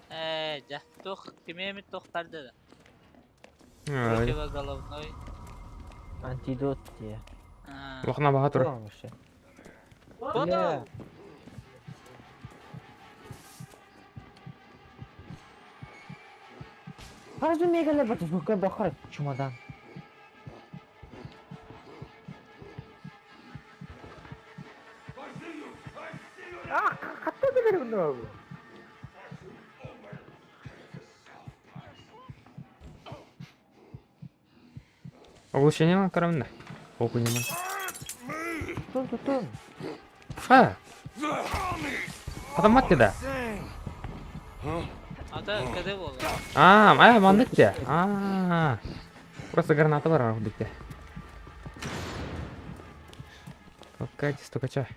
Э, дьэ, туох кимиэмит туох барды да. Противоголовной. Антидот те. Лохна баха тур. вообще? Бля. Разве мега лебата звука бахар чемодан? А, хатта билер бұны. Оглушение көрөмүн да. Окуниман. Тун тун тун. Ха. Адам да. Ата каде болду? А, а, мандык те. А. Просто граната бар ардыкте. Какая стукача.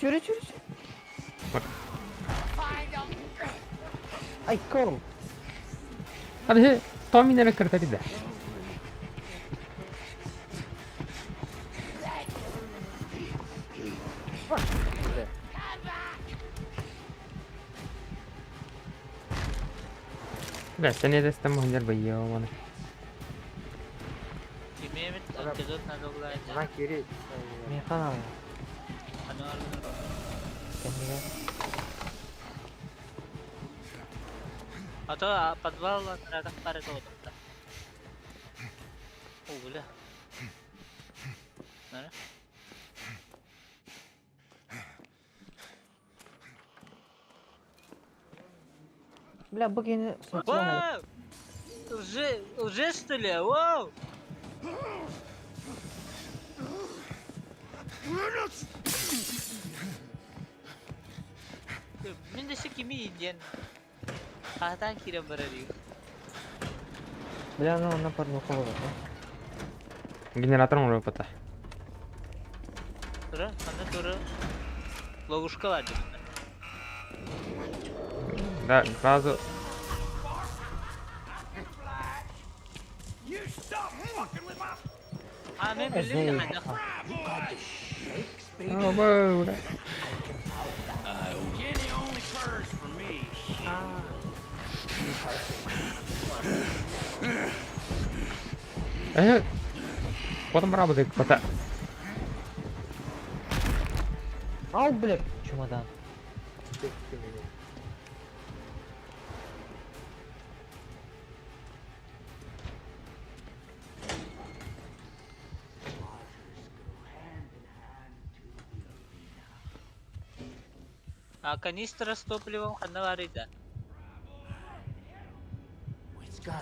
Чүрі чүрі чүрі. Ай, кол. Hadi Tommy кырта да. Бля, сен эдестен муханжар байyo маны. Кимиэмит антидот надо булайда. Мына кири. Мен канал. Аны Кәндіге. Ата подвал анрадах бары тоғытта. О, бля. Нара? Бля, бүгін Вау! Лже, лже что ли? Вау! Мен де кими индиан. Хатан кирен барар Бля, ну на порнуху болады. Генератор оңоро пата. Тура, анда тура. Ловушка бар деп. Да, сразу. А, мен билим ханна. О, бля. Э, потом работает пата. Ал, бля, чемодан. Меня. А канистра с топливом ханна баарый да?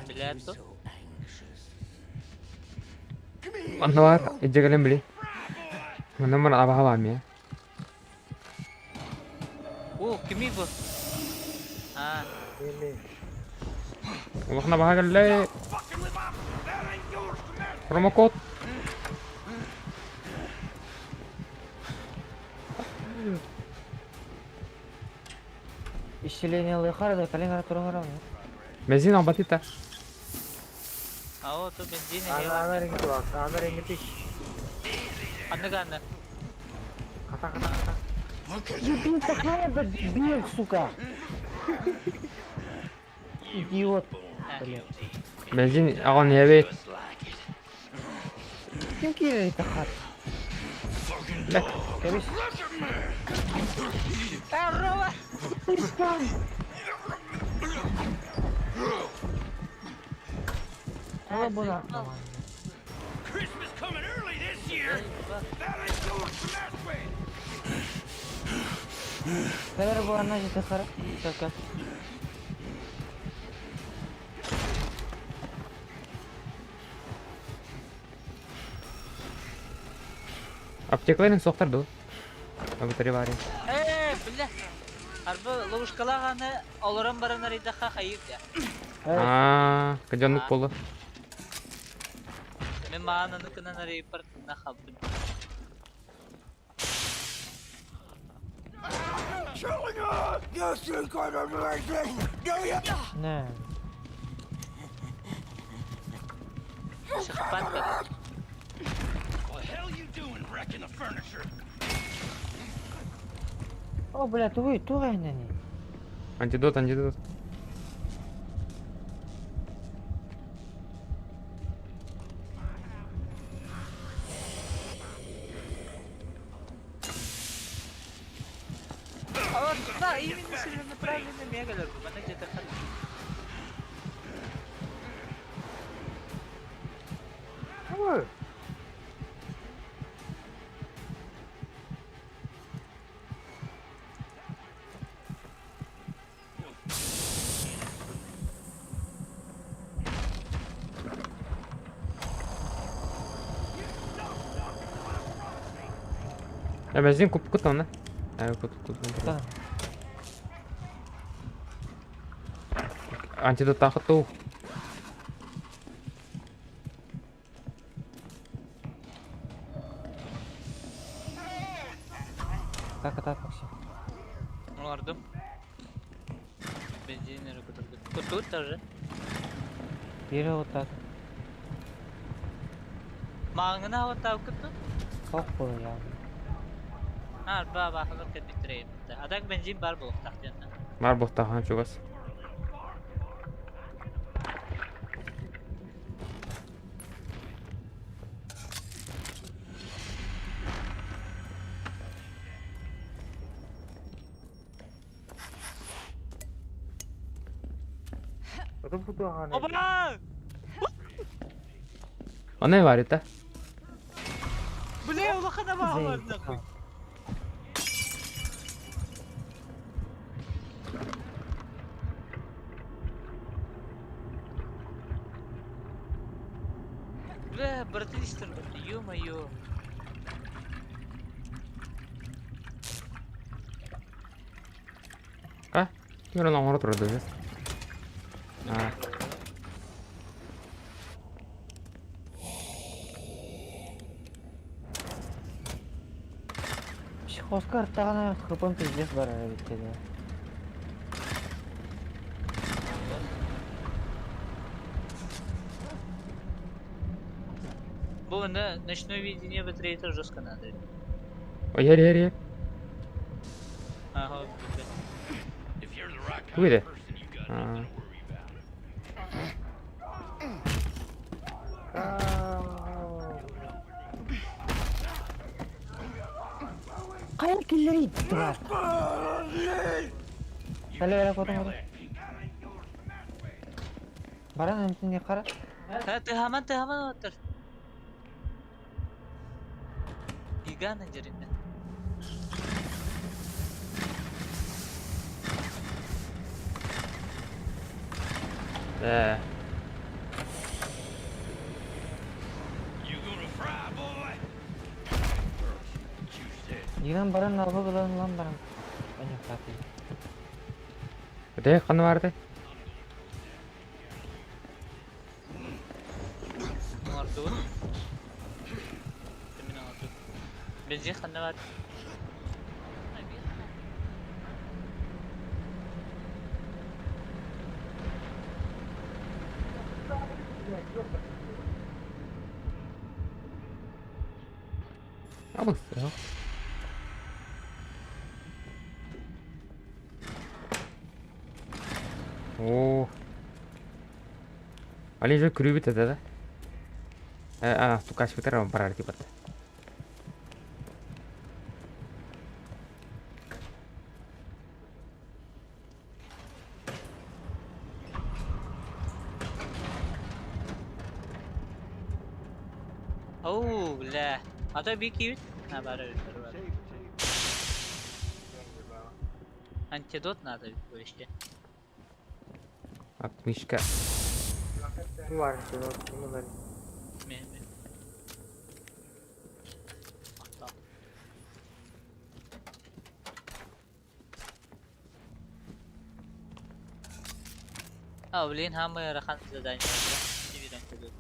Билэр дуо? Манна баар, илдьэ кэлэн били. Манна мар абаһа баар миэ. О, кимий бу? А, Не-не. Улахан абаһа кэллэ. Промокод. Исчеление лыхара да калин туран Бензин албатыта. а вот тут бензин Ана ана реңки бар. Ана реңки тиш. Ханнык аны? Хата хата хата. Ебень такая, да бег, сука! Идиот. Блин. Бензин аҕан иһэбит. Ким киирэр тахар? Бля. Кэбис. Здорово! Ола була. Christmas coming early this year. That ain't yours to mess with. Кэлэр буоланна же тахар. Только. Аптекаларын суохтар дуо? Абытары баар. Э, бля. Арба ловушкалаах аны олорон баран арыйдахха хайыыр да. Аа, кыдьаннык буолла. Мин маан аны кынан арыйпар тына халбын. Не. Психопат кэлэр. What the hell you doing wrecking the furniture? О, бля, тугуй, тугай нани. Антидот, антидот. А вот, да, именно целенаправленно мегалер. Мана где-то хан. Ой. Э, бензин куп кут онно. Э, кут кут. Да. Антидот тахыту. Так, так, Максим. Олордум. Бензин кутурдум. Кутур тоже. Бери вот так. Маңына вот так куту. Сок был я. Арба бахылык кэбитрейм. Адак бензин бар булуктах диэн. Бар буохтаахан чугас. Отон футуахан. Оба! Онно баар ita. Бля, улахан абаалар нахуй. Бля, братистр, ё-моё. А? Ким оҥоро турар дуу? Аа. Психозка артагана хыпан пиздец бар бит да. Бу на ночное видение батареи жестко надо. Ой, ер ер ер. Ага, бля. If you're the right Тугуй kind дэ? of person, you got Аа. nothing to worry about. Хайа киллэрий тварь. Кэлэ кэлэ котон котон. Баран эмтин хара. Тыһаман тыһаман отыр. Гигант дерinde. Ээ. Гигант баран алба гылан лан баран. Понятно. Өтө ханна барды? Оҥордубут. Мин оҥордум. Бензин ханна бар? Абыс. Оо. Али же күрүбүт этэ да. Э, а, тукашпытар барар типа. Оу, бля. А то би киют. На бары бар. Антидот надо вообще. Отмычка. Var, bunu ver. Ме, ме. Ата. А, блин, хамы рахан задание. Bir антидот.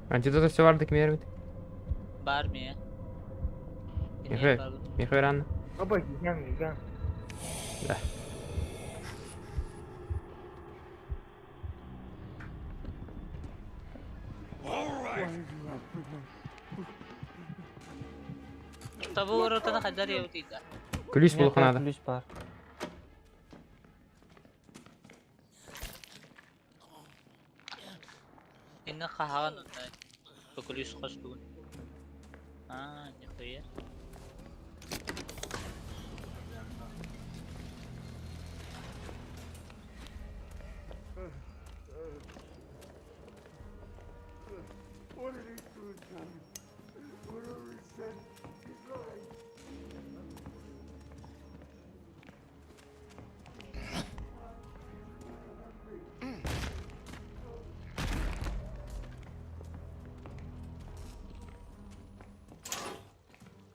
Антидот все бардык мербит. Бар ме. Михаил. Михаил Анна. Баба гиган гиган. Да. Табу оротана хадар яутида. Күлүс булуха надо. Ключ бар. Инна хахаган онна. Көкүлүс хос бүгүн. А, нихуя.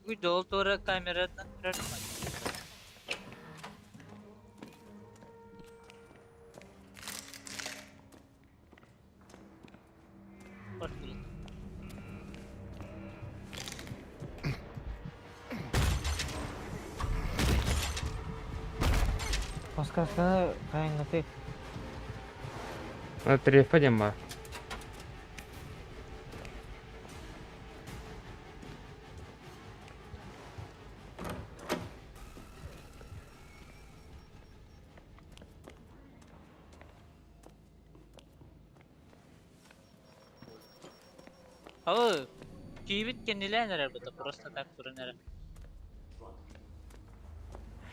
Үгүй долтуура камерадан көрөр. Подсказканы кайыңгаты. Надо трефа бар. Оо, кийбит кеннилээн эрэр быта просто так туран эрэ.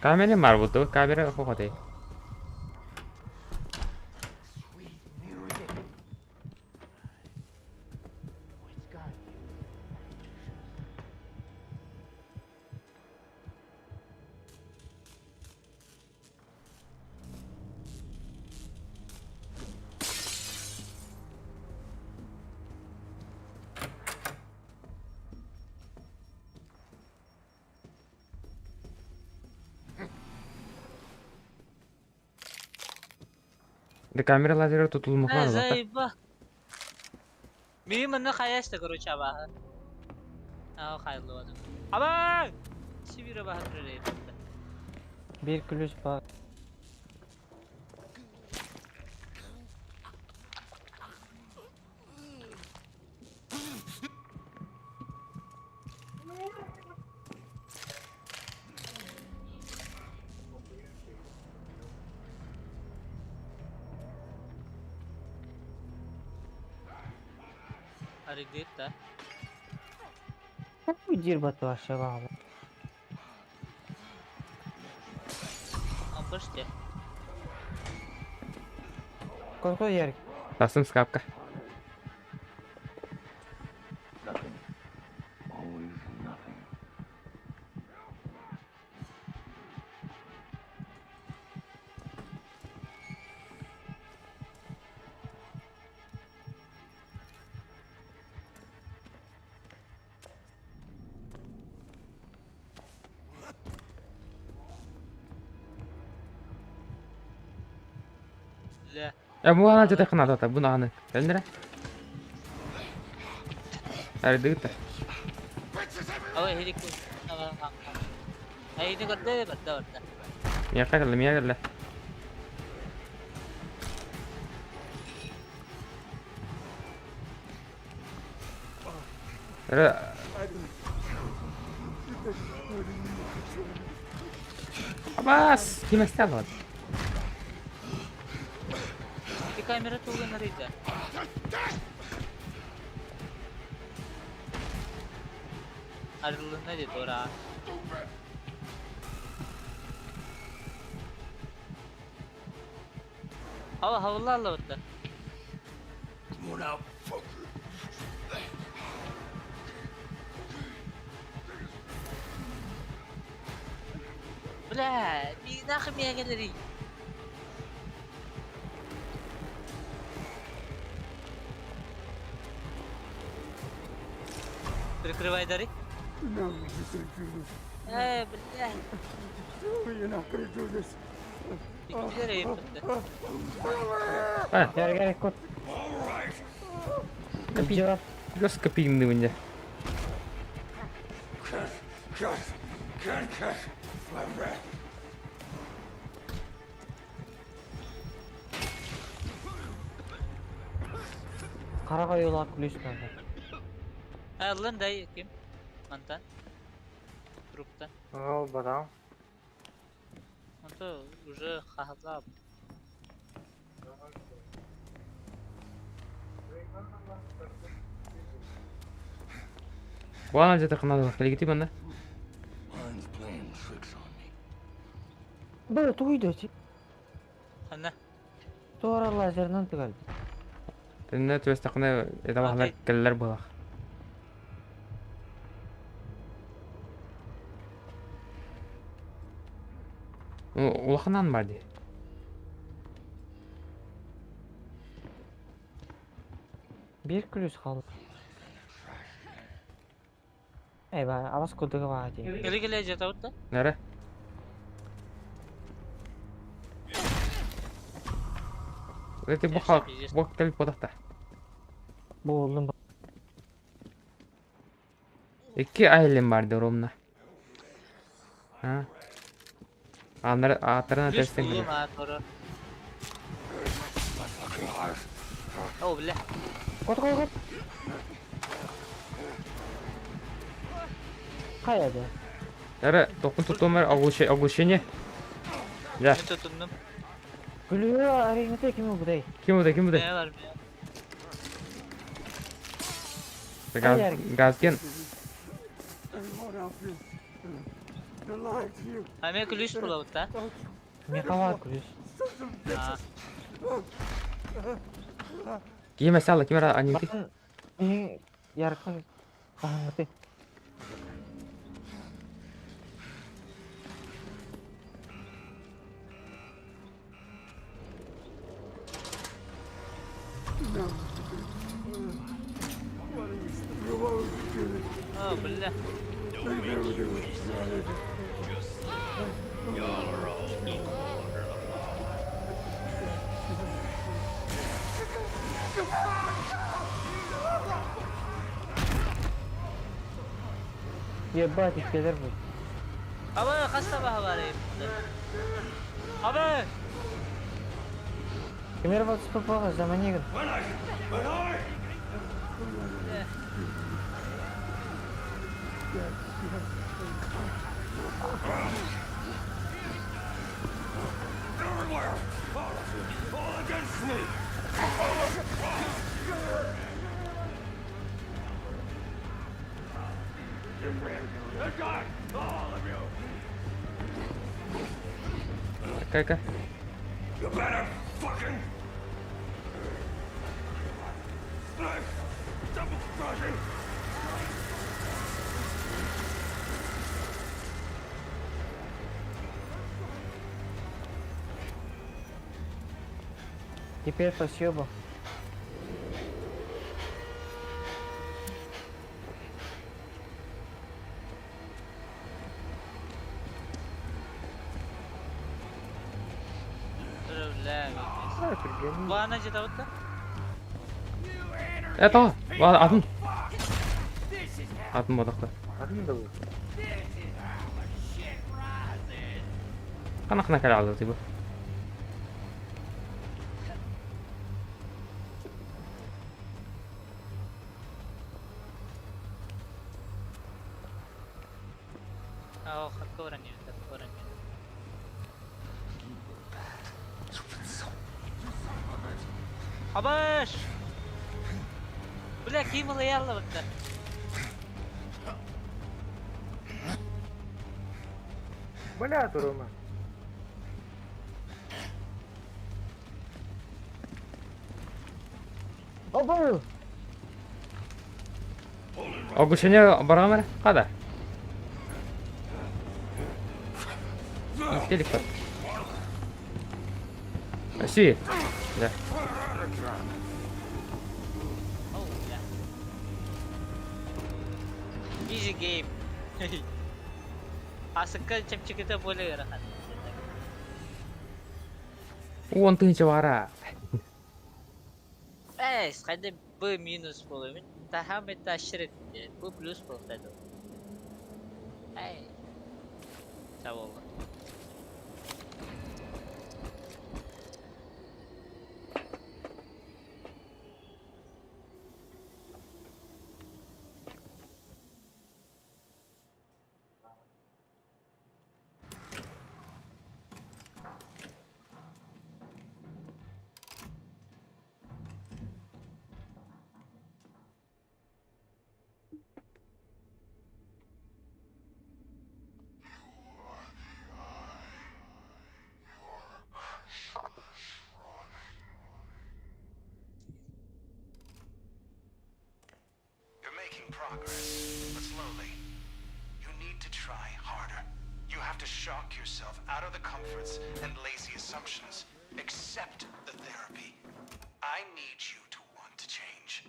Камера бар буту, камера хохотой. Да камера лазера тут Э, улмахман бата. заеба. Мин манна хаяшта, короче, абаха. Аа, хайлы адам. Аба! Сибир абаха турар. Bir ключ бар. Арыгдыт да. Дир бату aşağı. Слушайте. Какой Ярик? Тасым скапка. Э, бу ана жата канада бу аны. Кэлнere. Ардыгыта. Ава хирик. Айны көрдө барда барда. Мияка кэллэ, мия кэллэ. Ра Абас, ким эсталат? Ити камера тугун арыйда. Арылына деді ора. Ава хавла алла бутта. Бля, ми нахуй меня галерей. Прикрывай дары. No, you can't do this. Э, бля. You're not gonna do this. Иккилер эйиппитте. А, Ярик, Ярик, кот. Копи. Жестко пинны мне. Can't catch my breath. Карага юлак ключ надо. Аллын дай ким? Мантан. Трупта. Ол бадам. Онто уже хахатлап. Бу ана жата канада кэлигити манна. Mine's playing tricks on me. Бля, туйда. Ханна. Туара лазернан тыгал. Тэннэ түбэстэххинэ этабахлар кэллэр буолах. Улаханан бар дии. Бир ключ калды. Эй, ба, абас кудыга ба ди. Кели кели жатабыт да? Нэрэ? Эти бу хал бу кэлип буолахта. Болдум. Икки айлем бар дии ровно. А? Аннары ааттарына Ключ тэстен булдум кэлэр. а тору. О, бля. Кот, кот, кот. Каяда? Эрэ, тохпун туттуом оглушение. Да. Мен тутундум. Күлү арыймыты ким будай? Ким удай, ким удай? Не бар бля. Газ, газген. I won't help you. They're lying to you. А мен ключ булабыт да? Мехава ключ. Sons of А. Ким эсалла, ким ара анюти? Батын биһин яркын кахаңыты. No. Why do we, why would you do this? О, бля. You never do it. Ебать, иккилер бу. Аба, хаста баха бар эйиппитте. Аба! Кимер вот ступага заманигин. Everywhere! All of you! All against me! You die! All of you! Кай-кай. You better fucking. Double crossing. Теперь по съебу. Бу ана жета бутта. Это, атын. Атын бодақта. Атын да bu. Қана қана кәлі алды типа. Оо, хаккоран юм, хаккоран юм. Абаш! Бля, ким ылыялла бутта. Бля, Рома. Оба! Оглушение барган Када? Телек бар. Си. Да. Оу, бля. Easy game. Асыкка чемчиките более ырахан. Он тынча бара. Эй, хайда Б минус болуймун. Тахам это ширит. Б плюс болду. Эй. Сау болду. You're making progress, but slowly. You need to try harder. You have to shock yourself out of the comforts and lazy assumptions. Accept the therapy. I need you to want to change.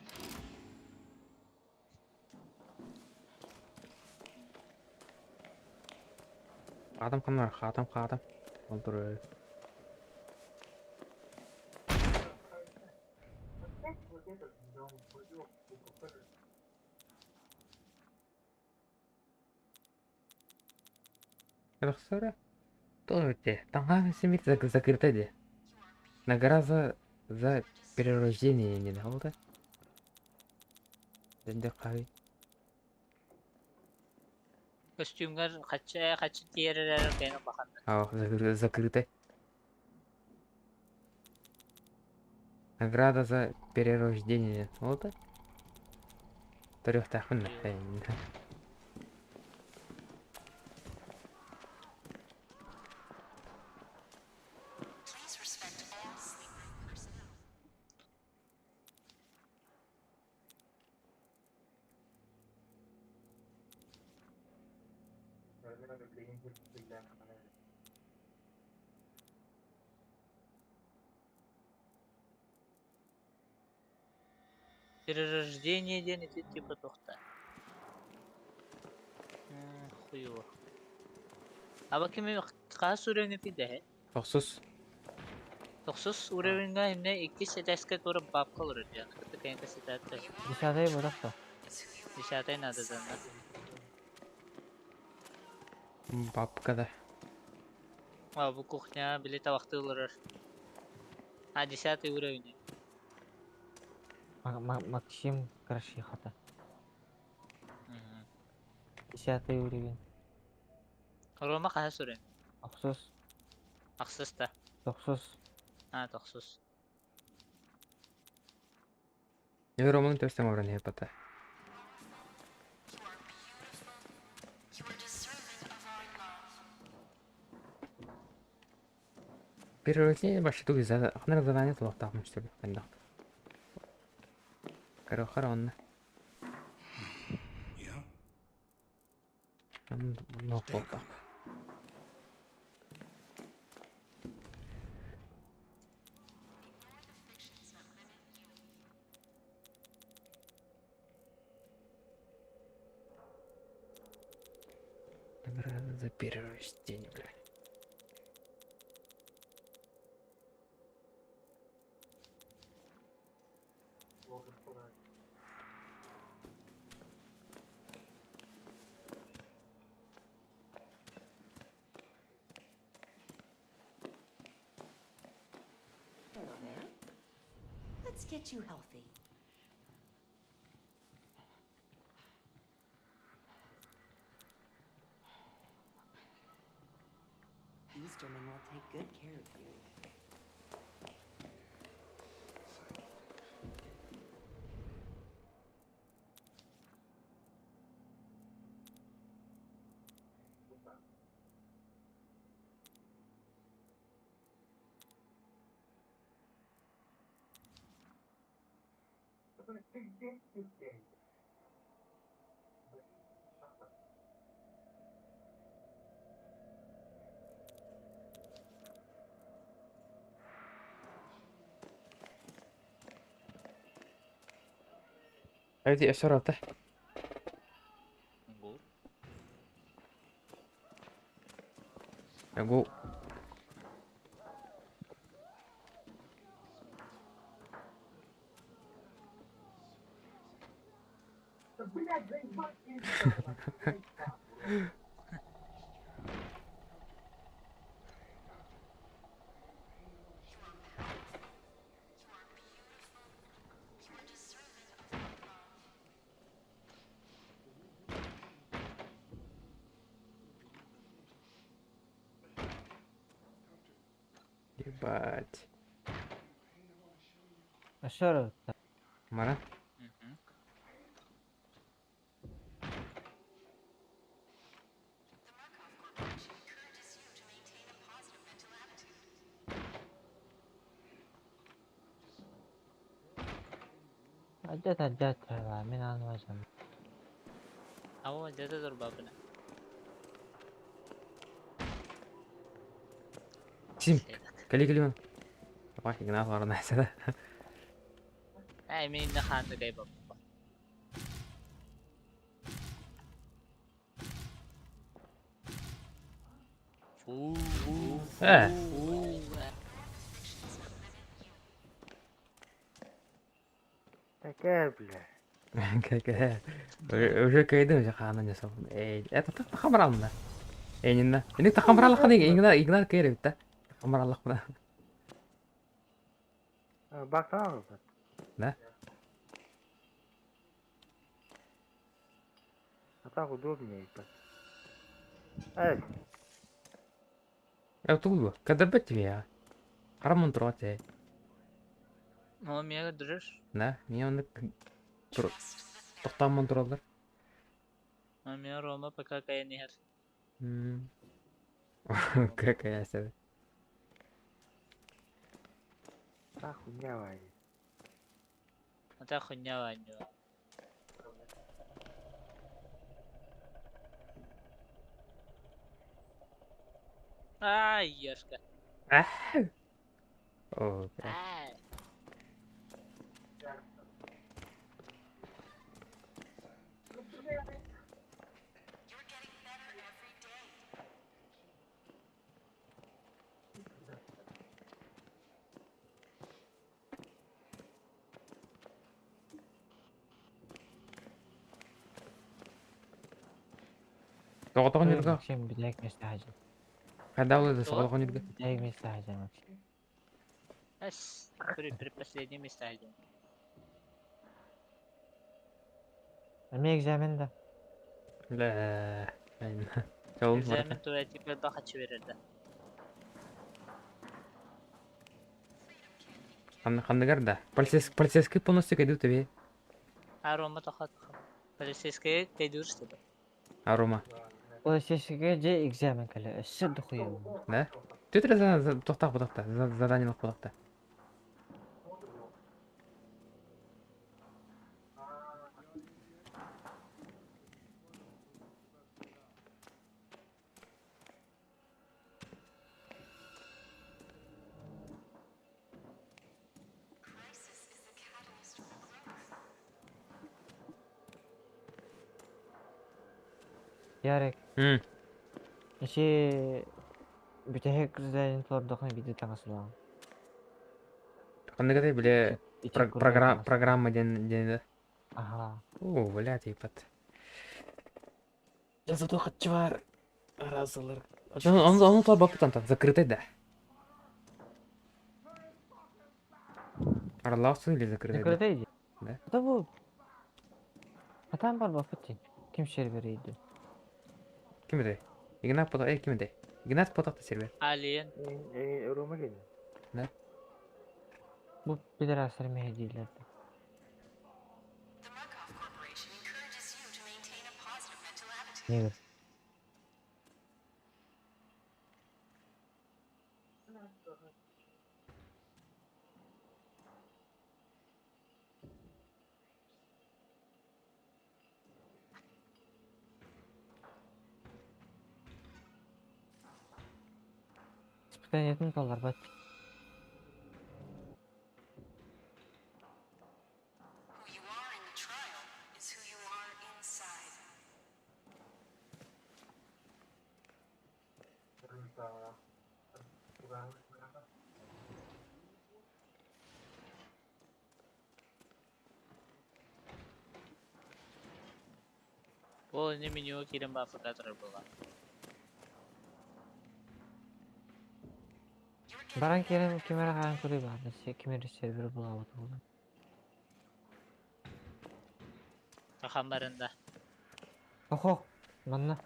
Адам қанар, хатам, хатам. Олтыр. Рахсара. Тоже Там семит закрыта де. Награда за перерождение не дал да? Дэнде қай. Костюмгар хача хача тиерелер кайна баханда. А, закрыто. Награда за перерождение. Вот. Трех тахмин. Please respect all sleep room personnel. Перерождение ден ити типа тохта. Хуево. Аба кими каас уровень пиде? Тохсус. Тохсус уровеньга инне икки сетеске тура бабка олорор яны. Кытта кайынка сетатты. Десятый бодақта. Десятый надо данна. Бабка да. А бу кухня били табакты олорор. А десятый уровень. Максим Крашихата. Десятый уровень. Рома каас уровень. Ахсус. Ахсыста. Тохсус. А тохсус. Я Роман төстем орын хепата. You are beautiful. You are deserving of our love. Первый вообще тугу ханнык задание толуохтаахпын что ли хайдах. Көрүөххэ онно. Нохуохтаах. Награда за перерождение, бля. Hello there. Let's get you healthy. Easterman will take good care of you. هذه أشرة تحت. نقول. أقول. Ебать. Ашара. Мара. The Murkoff Corporation encourages you to maintain a positive mental attitude. Ajat ajat мин аан Ама дете дурбабына. Сим. Кали кали ман. Давай, Игнат барна сада. Ай, мин да хаанды кайбаппа. Фу, фу, Э. фу. Такая, бля. Как уже кайдым же хана не сов. Эй, это так хамрална. Эй, нинна. Иник тахамралла ханы игна игна кайры битта. Хамралла хана. Бактан Да? А так удобнее, ебать. Эй, Я тут когда бы тебе я. Харамон троте. Ну, меня дружишь? Да, мне он тоқтамон тураллар. А меня Рома пока кая не хер. Какая себе. та хуйня, Ваня. А та хуйня Ваню. Ай, ешка. О, Ай. You're getting better every day. Тоҕотоҕун юрга. Максим бүтэһик миэстэ сылдьар. Хайда улы соҕотоҕун юрга. Бүтэһик миэстэ сылдьар Максим. Ас, при при места один. Эмиэ экзамен да. Бля. Чолун Экзамен тура типа бахачы берерді. Ханныгар да. Полицейский полицейский полностью кайду тебе. А Рома тохот. Полицейский кайдур что А Рома. Полицейскийгэ дьэ экзамен кэлэ өссө дохуя. Да? Түөтүрэ тохтаах бутахта, задание бутахта. Crisis is the catalyst for growth. Ярик, М. иши бүтэһик заданиені толордоххуна биирдэ таҥас ылаҕын. Ханныгытай бile Ичи курдук таҥас. программа диэн диэн Аха. О, бля, типа. Я зато хочу разылар. Он то там закрытый, да. Арлаусың или закрытый, да? Закрытый Да. Да бу. Хатан бар бафыт Ким серверiydi? Ким это? Игнат поток, эй, ким это? Игнат поток сервер. Алиен. Рома келdi. Бу пидорастар мehdilerdi. The Murkoff Corporation encourages you to maintain a positive mental attitude. Негр. Испытаниятын толорбат. Who you are in the trial is who you are inside. Ол не меню кирен бафыта турар була. You're getting Баран better керем every кемера хаан day. көрүй баарды. Кемер сервер булабыт болду. Тахан барында. Охо, манна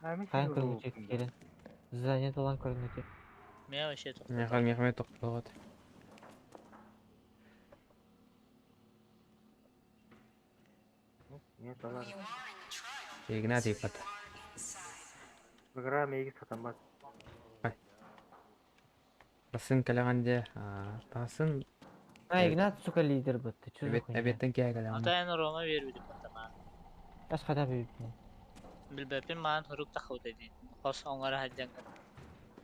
Хами хаан көрүнүтү келин. Задание толан көрүнүтү. Мен вообще Михаил тоқтатам. Михаил тоқталады. Не Who талар. you are in the trial Игнат is who you ипат. are inside. Программа егіз сатанбат. Расын калағанде, тасын А, Игнат, сука, лидер бытты. Чё за хуйня? әбеттен кия калағанда. Ата Рома бербidi потама. Ас хата бибитне. Билбеппин маан хурук тахута дин. Хос оңара хаджангар.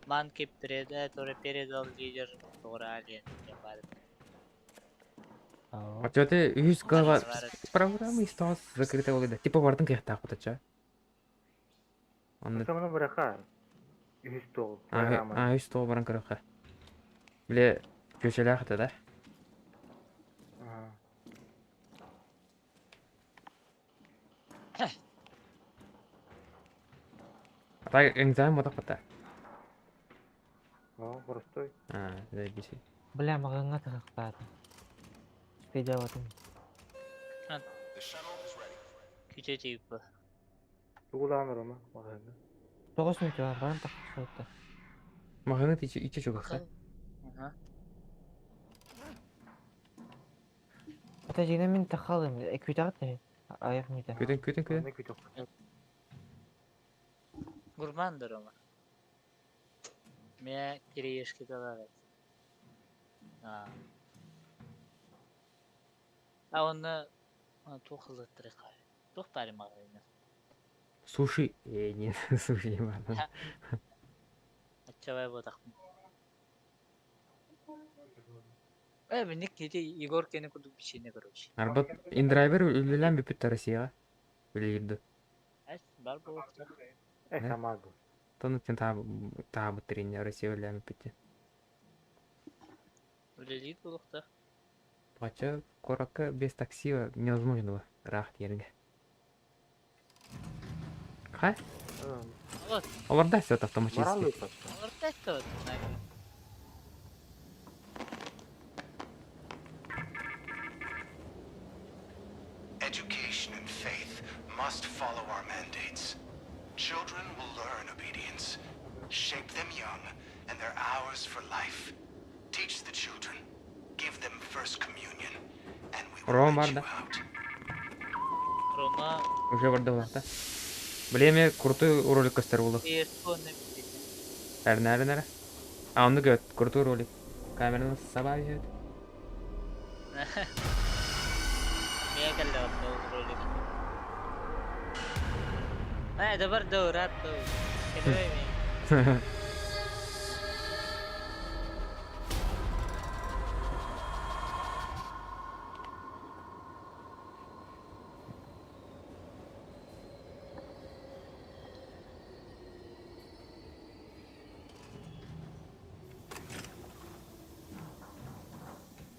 Ман кеппиреде торе передал лидер тора алиен деп бар. Отчеты үс глава Бар. программа истос закрытая болды. Типа бардың кияқта құтача. Онны Самını bırakar. Үз тоғыз. Программа. А, үс тоғы баран көрөккө. Биле көчөлө хата да. Ага. Ата экзамен ботак бата. О, простой. А, заебись. Бля, мағыңа тығықтады. Спейдаватым. The shuttle is ready. Күчө тип. Тугулан Рома. Мағына. Тоғыз минут бар, баран тақсытты. Маханы ичи ичи чугакка. Аха. Ата жегіне мен тақалым. Күйтағыт не? Аяқ мүйті. Күтен күтен күтен. Аны күтіп. Гурман Рома. Мен кириешки талар. А. А оны тухылыттырык. Тух бари магайна. Суши. Э, не, суши не бар. Ачабай бодак. Э, мен кети Егор кени курдук бичине короче. Арбат индрайвер үлелән бүпүт Россияга. Үлелерді. Әс бар болуп. Э, самады. Тоны тен та бутырин Россия үлелән бүпүт. Үлелит болуп. Пача коракка без такси невозможно было. Рах дерге. Ха? Вот, Оларда все Моралы автоматически. патша. алар тәтті. Education and faith must follow our mandates. Children will learn obedience. Shape them young, and they're ours for life. Teach the children. Give them first communion, and we will Рома let you барда. out. Рома Уже барда улакта. Билеме крутой ролик көстөр болду. ертон не бит. Әрне әрне әрне. А оннук эбит, крутой ролик. Камераны саба түһэт. Миэ кэллэ ол ролик. Э, добар да рад Кэлэбэй ми.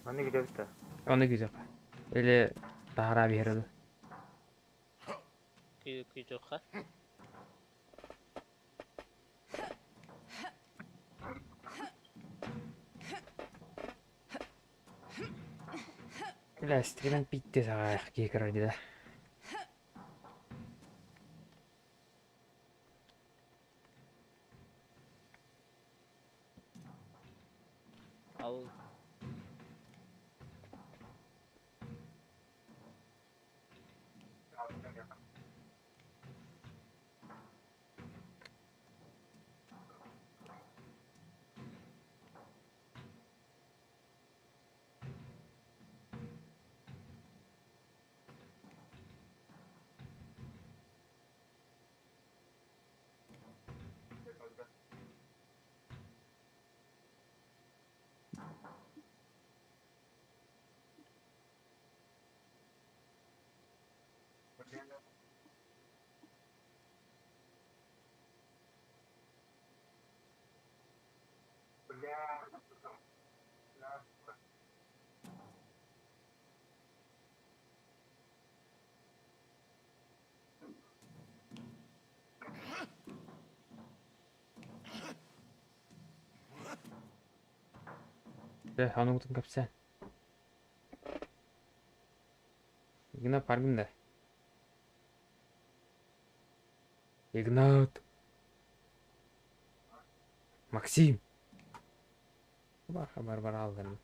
Аны күүтэбит да. Ону күүтүөххэ. Или таһараа биэрэ дуу. Күүтүөххэ. Бля, стримэн питте саҕаах киһи көрөр дии да. Ал Дьэ, онугутун кэпсээн. Игнат баргын да. Игнат. Максим. Бар бар бар алдым.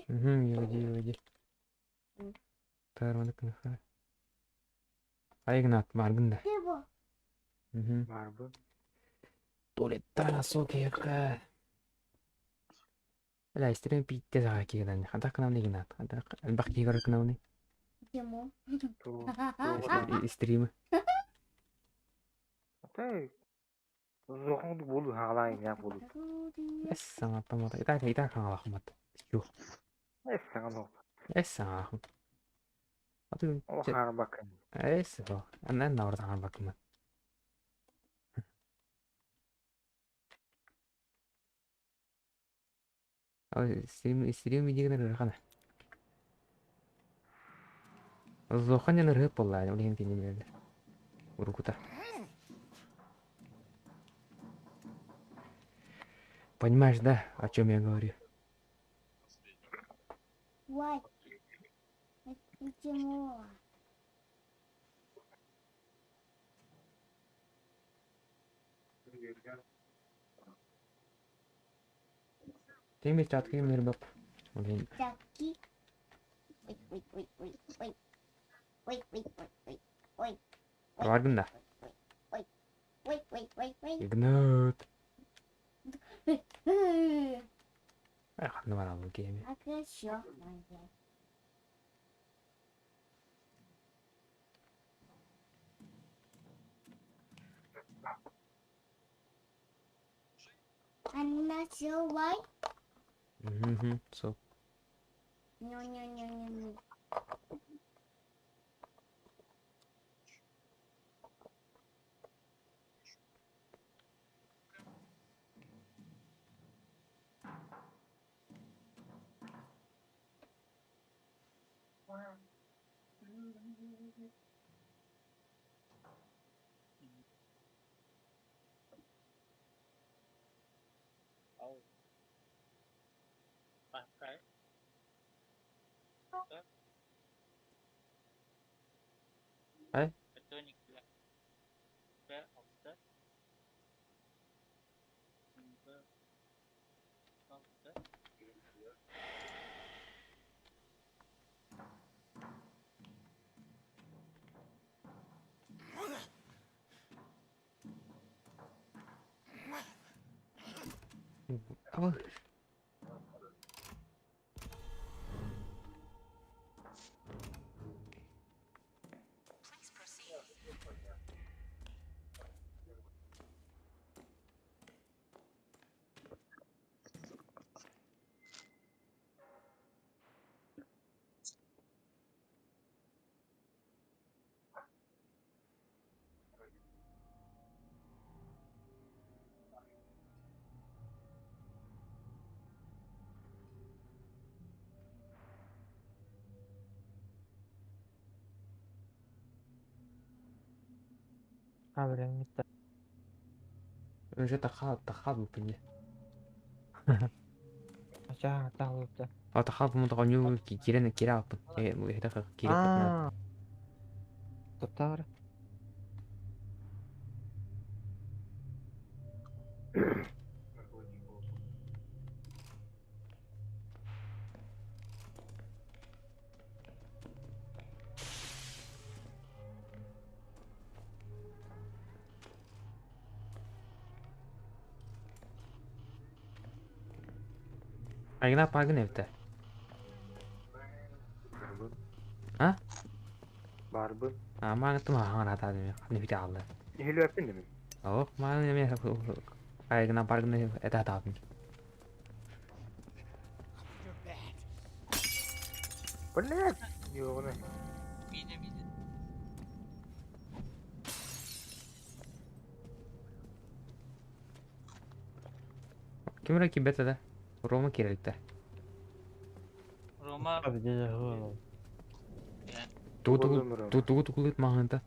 Угу, йоди, йоди. Тарваны кыныха. Айгнат баргын да. Угу. Барбы. Туалеттан асо киһиэхэ. Бля, истерин пиитте саҕа киһинэн. Хантах кынамны Игнат. Хантах элбэх киһи көрөр кынамны. Ту. Тугу. Стримы. Ата. Зохон болу хаалаан я болу. Эс саҥа тамата. Итак, итак хаҥалахмат. Ю. Эс саҥа ноо. Эс саҥа. Аты Ол хаарбакын. эс о. Аннан навар саҥа бакымат. Стрим стрим видеогнар ырхана. Зохан ян ырыып болла, ол иһин кини билэллэр. Урукута. Понимаешь, да, о чем я говорю? Теми чатки мирбап. Ол иһин баргын да. Игнат. Ай, ханна баралым кеми. Мгм, со. Pakai. Ай? Аба. Please proceed. А, блин, не так. Уже тахал, тахал бупинне. Ачаа, таалыпта. А тахал бу мутага ню кирен кире апын. Э, бу хета кире кытна. Аа. Топтаар. Айгна пагын эвте. Барбы. А? Барбы. А мага тума хаңара та деме. Не бите алды. Ихилүү эппин деме. Ок, мага неме айгна паргын эта таапын. Блядь. Ёбаный. Mide mide. Кимре кибете да? Рома киреликте. Рома. Ту ту ту ту ту магында.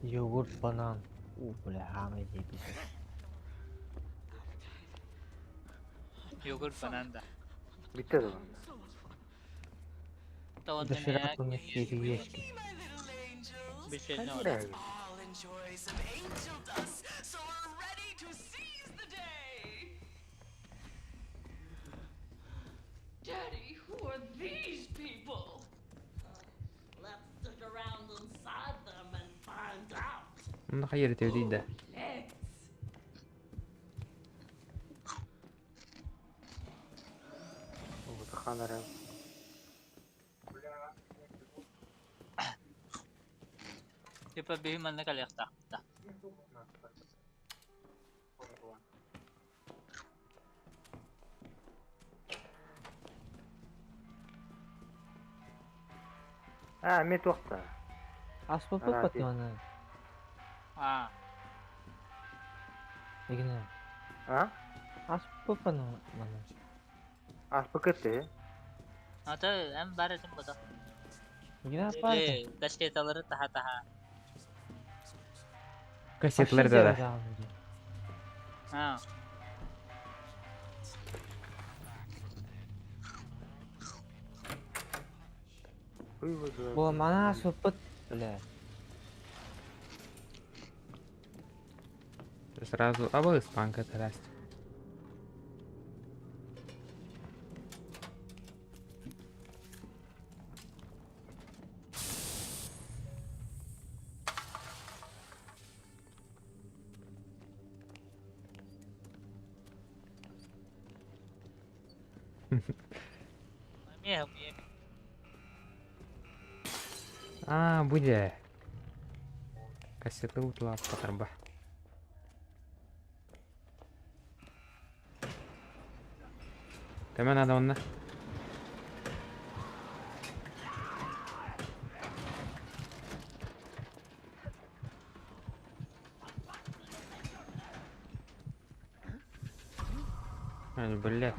Йогурт, банан. У, бля, хамай жейбис. Йогурт банан да. Битте да. Доширак кириешки. Bir şey ne var? All enjoy some angel dust, so we're ready to seize the day. Онно хайыр да. Ханара. Типа биһи манна кэлиэхтаахпыт. А, ме туохта. Аспаппыт Ара, ти. патыаны. А, Игне. А? Аспаппаны маны. Аспыкыты. ата эм бар этим бута. Игне аппарты. Э, кассеталары таха-таха. Кассеталар да. А, Бу мана аспаппыт, бля. Сразу аба испанка тарасть. эмиэ эмиэ. А, буде. Кассеты утла патарба. Кеме надо онна? Ай, бля.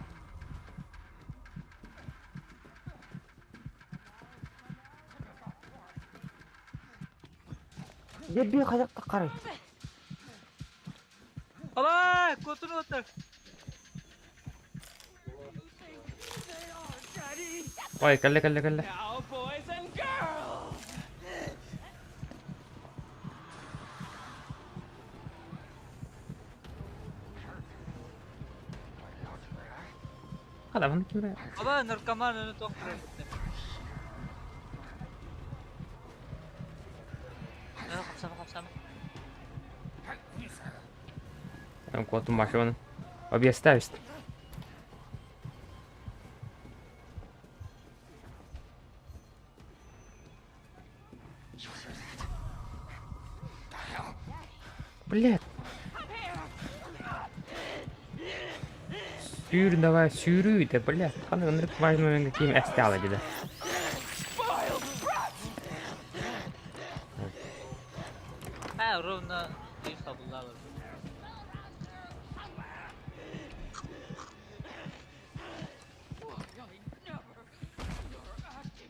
Дебби хайакка карай. Ала, куотун отар. Ой, кэллэ, кэллэ, кэллэ. Now, boys and girls! Хада, вон кимре. Ала, наркоман аны тоқтырар бітті. Қапсама, қапсама. Там куотун машон. Объяставить. Блядь. Сүүр давай, сүүрүү да, блядь. Хана ынырык важный каким эстала деда. Ha, ровно bir qabullar.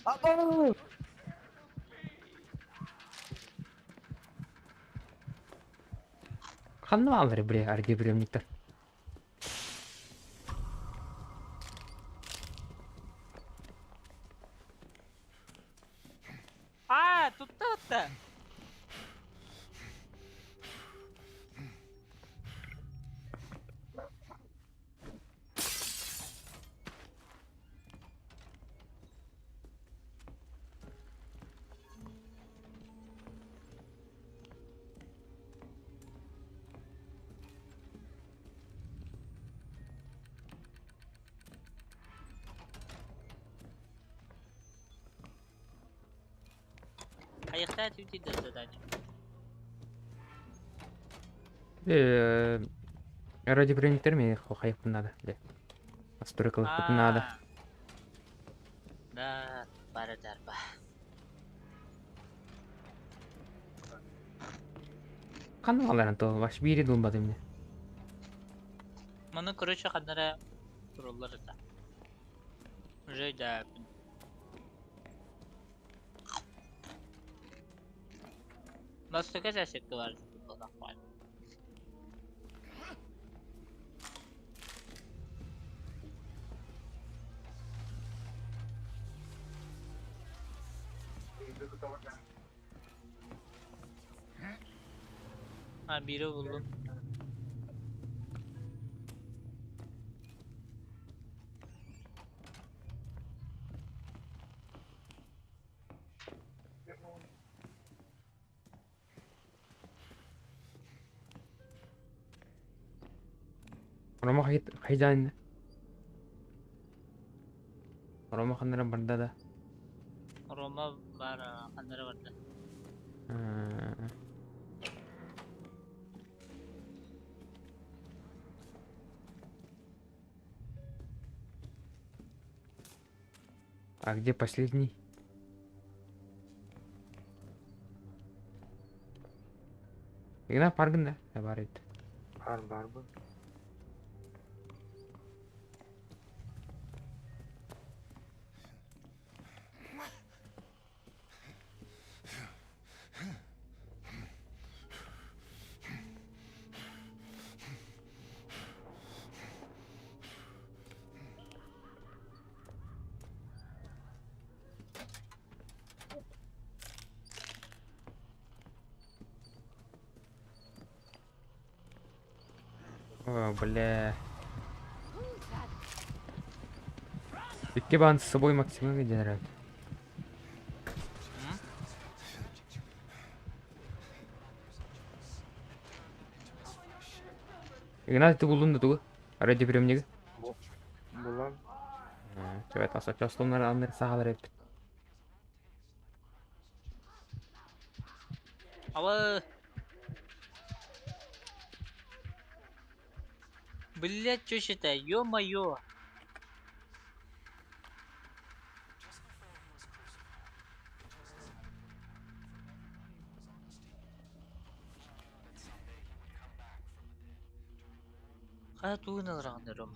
Абау! Ханна алыр, бля, арги приемниктер. А, тутта тутта. Аяқта түйтеді задание. Ради приемниктер мне хайып надо, бля. Настройка надо. Да, бары дарба. Ханна алыр то ваш бири дулбады мне. Мұны короче қандара турулар это. Уже да. Бастыка соседка бар. Ha biri buldum. Рома хайдаан Рома ханнара барда да? Рома бар ханнара барда. А где последний? Игна паргын да? Бар ит. Бар бар бу. О, бля. Икки баан с собой Максимович генерал. Игнат ты булдун да тугу? Радиоприемниги? Булан. Чөбөт аса чостоннар анныр саалар эппит. Ава. Блять, что считай, ё-моё. Хайа тугун ылраҕын Рома?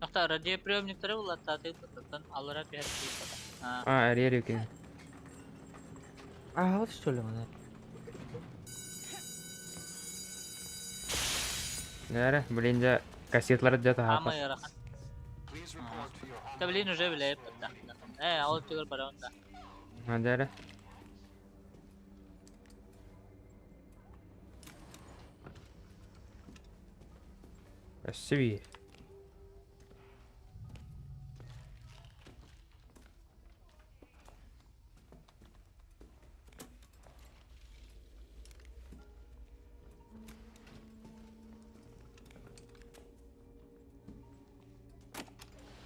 Ахта радиоприемниктары булаттаатык бытаттан аллара түһэр киирбэтэ. А, эрийэр экен. А, вот что ли она? Нэрэ, блин, дьэ, кассетлары дьэ таһааппат. Аамай ыарахан. Да блин уже билээп да. Ээ, ол түгэр барабын да. А, дьэ эрэ. Өссө биир.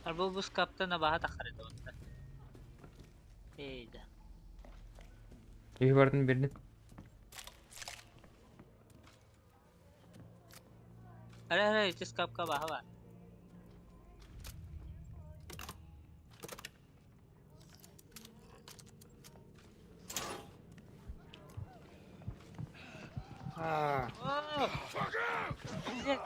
Арбу бу скаптан абаһа таххар этэ онто. Эй да. Үһү бардын бирдим. Арай арай ити скапка абаһа бар. Аа. Блядь.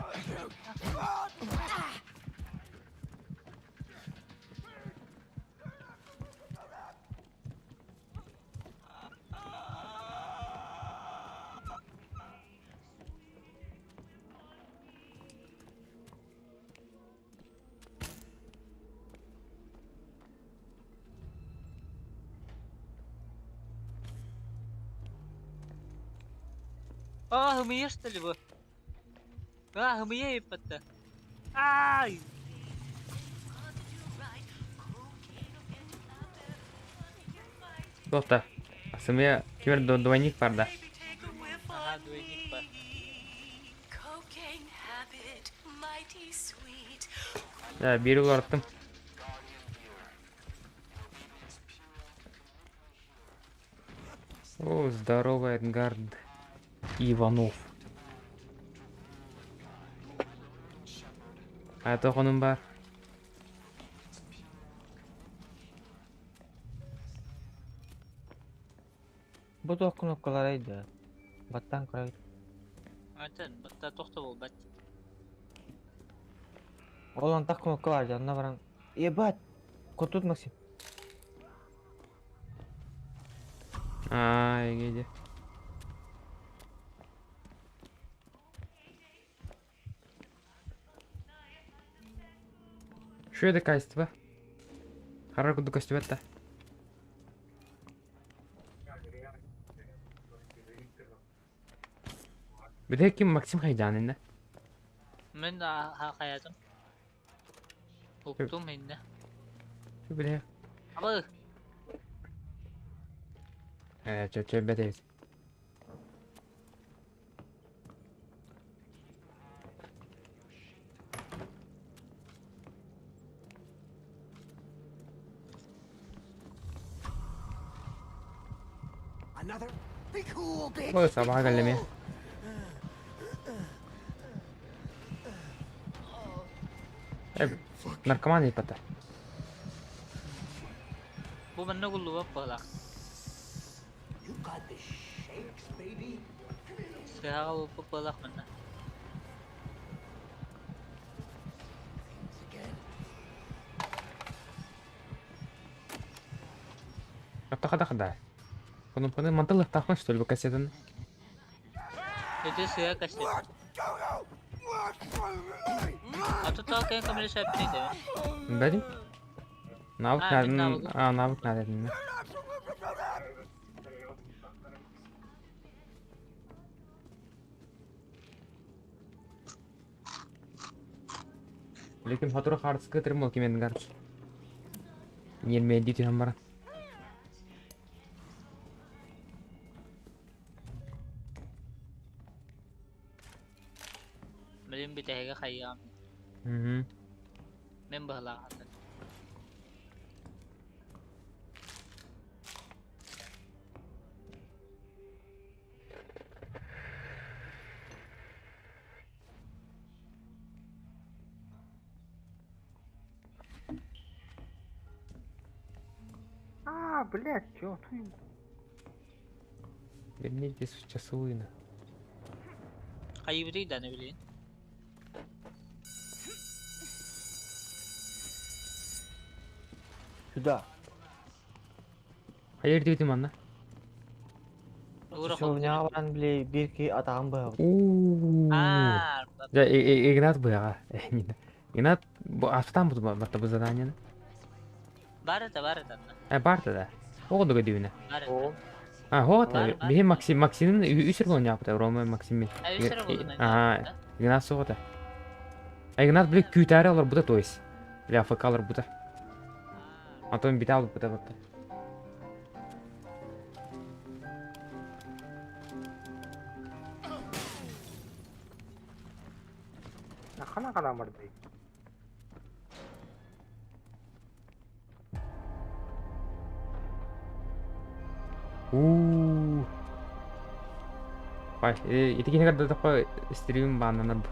А, ымыйа что ли бу? А, ымыйа иппэтэ. Ай! Туохта? Сымыйа кимэр двойник бар да? Ага, двойник бар. Да, биир уларыттым. О, здорово, Эдгард Иванов. А то хонум бар. Бу туох кнопкаларай да? Баттан көрөбүт. Антен, батта тохто буолбат. Ол антах кнопка бар дьэ, онно баран Ебать! Кутут Максим. Аа, эгэ Что это качество? Харар курдук көстүбэт да. Бүтэһик ким Максим хайдаан иннэ? Мин хайатым. Уктум иннэ. Бүтэһик. Абы. Э, чө чө бэтэбит. Ой, собака кэллэ Э, наркоман ипата. Бу манна куллубап буолах. Сыһаҕа булпут буолах манна. Хата-хата. Кнопканы мантылыктаахпын что ли бу кассетаны? Ити сыа кассет. А тут кэн көмөлөсөппүн ити. Бэдим. Навык А, мин надо. навыгым. А, навык надо дедим. Лекин хотура хаарыска ытырым ол кимен гар. Ньиэрмэйдии түһэн баран. Билин бүтэһигэ хайыам. Мгм. Мин быһылаахатын. А, блядь, чё ты? Вернитесь в часовую. Хайыбытый да не билин. Сюда. Hayır dedim анна. Ура Часовняҕа баран били биир киһи атаҕын быһабыт. Уу. Аа, Да, Игнат быга. Игнат бу автан бу барта бу заданиены. бар это бар это. Э барта да. Оҕо дуга дүүнэ. Бар это. Ол А, хоот. Бар, бар. Биһи Максим Максимин үсер болон япта, Рома Максимин. А үсер болон Ага, Игнат соҕота. Игнат били күүтээри олор бута то есть. Бля АФК олор бута. Антон бите алып бута батта. Хана хана марды. Уу. Бай, ити кини кадда такой стрим баннанар бу.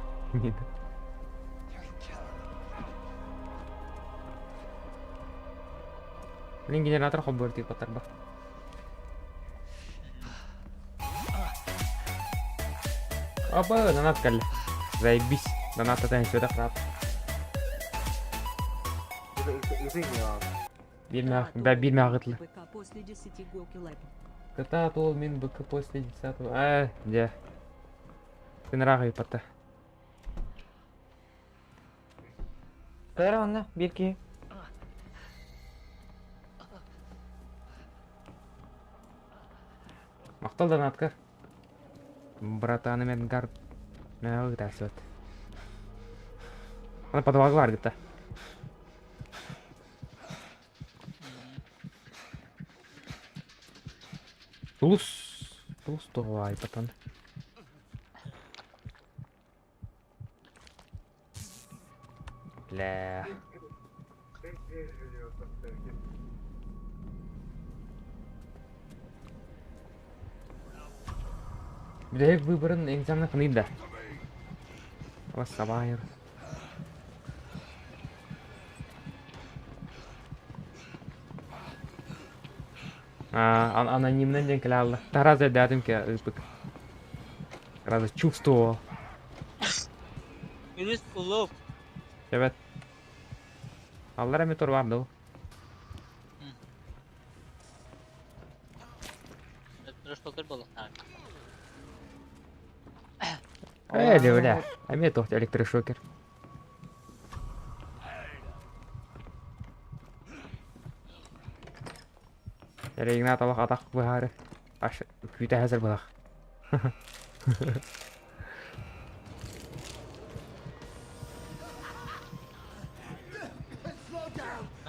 Блин, генератор хоббор тип батар ба. Опа, донат кэллэ. Заебись. Донат это сюда храп. Бир бир мягытлы. БК после 10 Гоки Лэп. Кота тол мин БК после 10. А, где? Ты нрагай пата. Кэлэр онно биир киһи. Махтал донаткар. Братан Эдгар. Мягыт Она подвал где-то. Тулус. Тулус тоҕой патан. Бля. Бүтэһик выборын экзамен ханыйда. Вас сабайыр. А, анонимный день кляла. Та раз я дядимке ыпык. Раза чувствовал. Юрис улуп. Evet. Аллара мотор бар да. Трошпокер болуктаар. Э, бля. А мне тохт электрошокер. Эрэ Игнат алах атах быһаары. Аш күүтэ хәзер былах.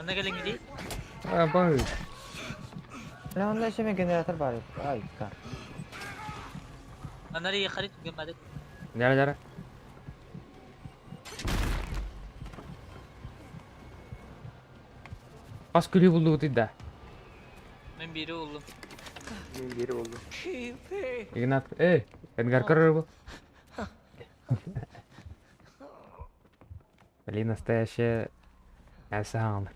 Манна кэлиҥҥитий? А, бай. Бля, онно еще мен генератор бар. Ай, кар. Манна ехали түгэн Дара, дара. Хас күлүү буллугутуй да? Мен бири буллум. Мен бири болду. Игнат, эй, Эдгар көрөр бу. Блин, настоящая Эсаан.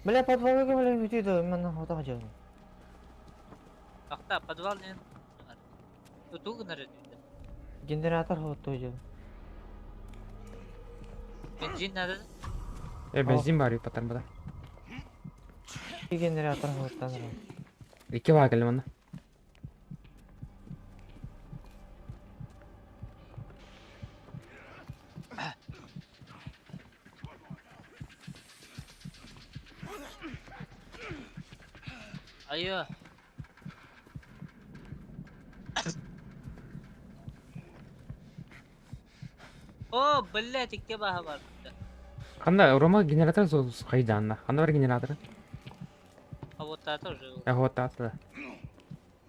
Бля, подвалга бля, бүтү мен отак жабын. Ахта, подвал не. Туту гынар эдиде. Генератор хотто жабын. Бензин надо. Э, бензин бар потом бада. Генератор хоттан. Икки баа кэллим онно. Айо. О, блядь, икки баха бар. Ханна Рома генератор хайданна. Ханна бар генератор. А вот это уже. Э, вот да.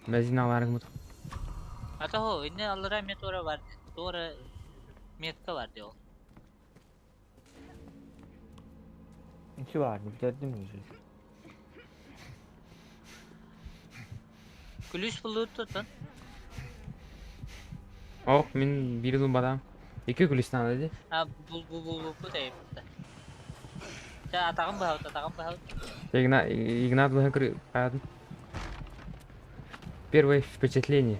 Бензин аларың бут. А то инне аллара метора бар. Тора метка бар диyor. İki var, bitirdim mi? Күлүс булуу tutun. Ох, мин бири бадам. Икки күлүс надо ди. А бул бул бул бул бул дейм. Та атагын бахат, атагын бахат. Игнат, Игнат быһын кадын. Первое впечатление.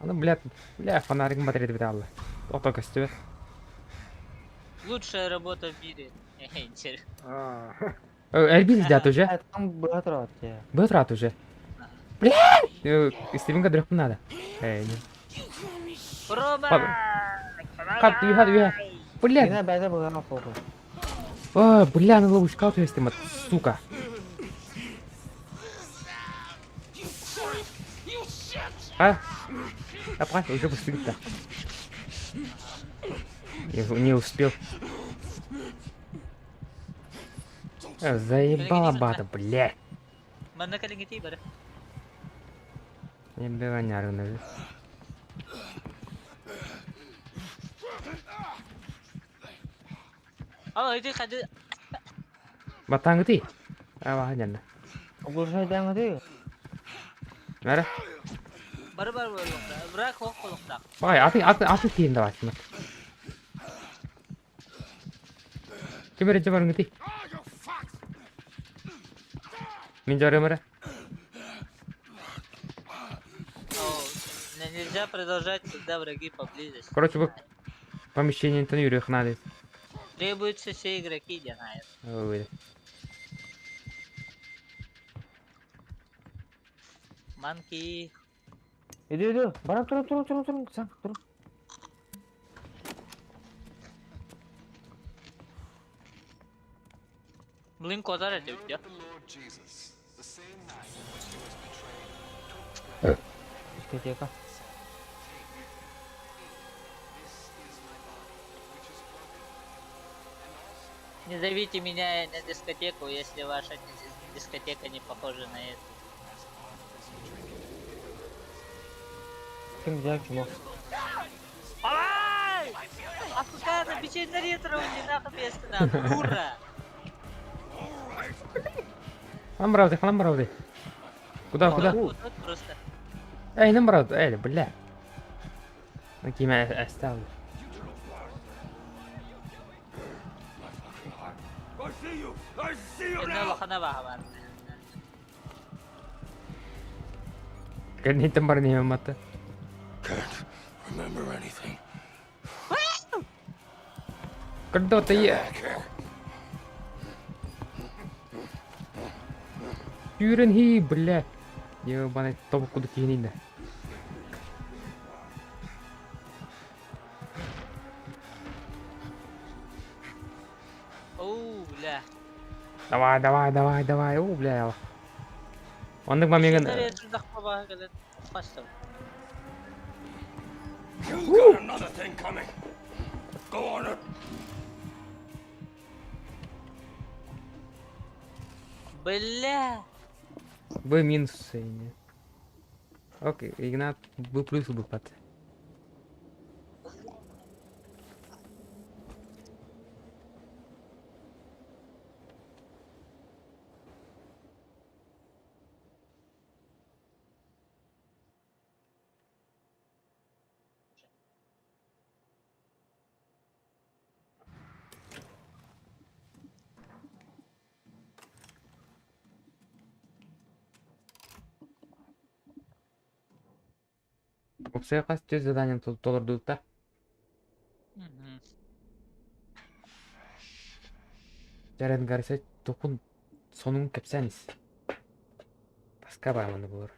Аны, бля, бля, фонаригын батарея бит алды. Ото көстүбө. Лучшая работа в мире. Интересно. А, Элбин дят уже. Там быһа я. Бытрат уже. Бля! Стивенка дрыхпын надо. Эй, не. Рома! Хат, юха, юха. Бля! Yine бәдә быһа фокус. О, бля, на ловушка отвести, сука. А? Апа, уже быстрее-то. Я не успел. Заебала бата, бля. Манна кэлиҥҥитий бары. Не биваняр, А, иди ходи. Батаңы ты? А, ваһанянна. Оглушай ты. Мәре. Бары бары бары. Быrak хок колуктак. Бай, аты аты аты тиин давай. Ким бере барыңы ты? Мин жарымыра. Нельзя продолжать, когда враги поблизости. Короче, бу помещение тон юрых надо. Требуются все игроки, знает. Ой. Манки. Иди, иди. Барам турun турun турun турun. Сам турun. Блин, козар это у тебя. Дискотека. Не зовите меня на дискотеку, если ваша дискотека не похожа на эту. Ким взял чмо? Ай! Афгана, печень ретро, не нахуй место на, дура! Хам бравды, хам бравды. Куда, куда? Вот, вот просто. Эй, нам бравды, эй, бля. Киме оставлю. I see you! I see you Инна now! лохана баха Кэнниттэн бар не мата. Can't remember anything. Когда ты я? Юрен хи, бля. Ебаный топ куда кинин да. Оу, бля. Давай, давай, давай, давай. О, бля. Оннук мамигын. You got another thing coming. Go on it. Бля! Б минус не. Окей, Игнат Б плюс бупат. Опсай хас түс заданием толордута. Жарен гарса токун сонун кепсенис. Таска байманы булар.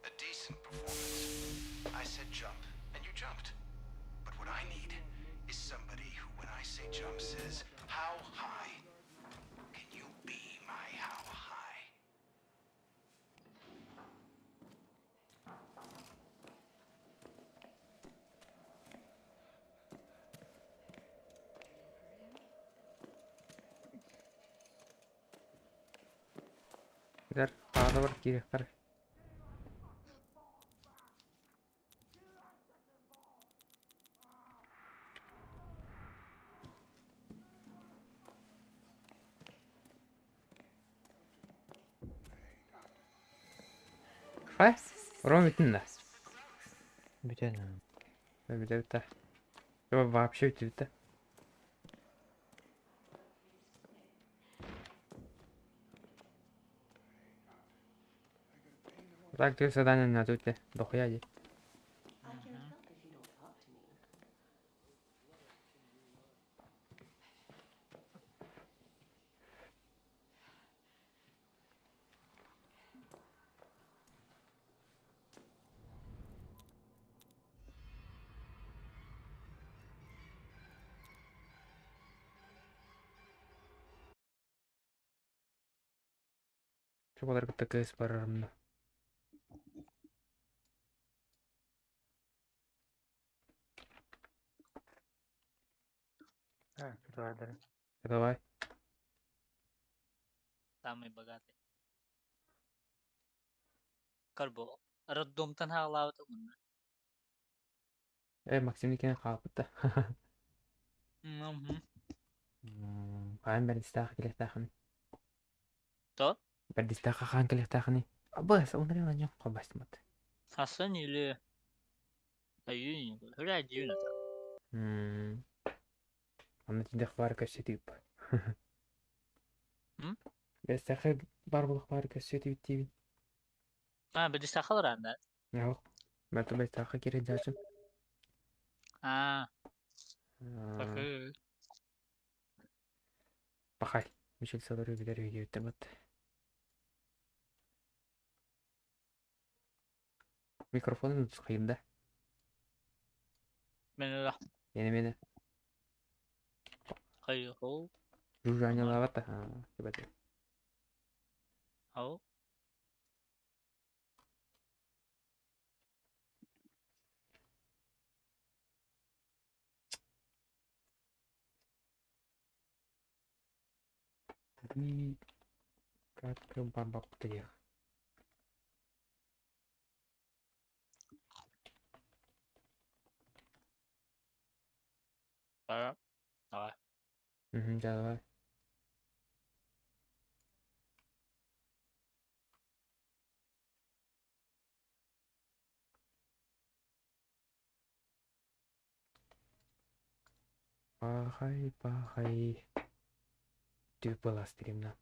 A decent performance. I said jump, and you jumped. But what I need is somebody who, when I say jump, says, How high? Can you be my how high? Дар хаада бар кирехтар. Хай, Ром бүтүн да. Бүтэн. Бүтэ бүтэ. Вообще бүтэ бүтэ. Так, ты задание на тут дохуя ди. Чобалар кытта кыс барарымна. А, давай, давай. Давай. Самый богатый. Карбо. Роддомтан хаалаабыт угунна. Максим Никин хаалбыта. Хаан бэрдистаах килехтаахын. То? Бэрдистаах хаан килехтаахыны. Абас, онры ланьо хабастмат. Хасан или Аюн, хөрэ дьүүн. Анна тидэх бар көссөтүп. Бэстэхэ бар булах бар көссөтүп тибин. А, бэдистаах аларанда. Yok. Мәрті бэстэхэ кире жачым. А. Бахай. Мишель Садоры билер видео өттемат. Микрофонун тускайым да. Мени да. Мени мени. Хайхо. Жужжание лавата. Ребята. Ау. И как барбаптых. Давай. Давай. Угу, давай. Пахай, пахай. Түп была стримна.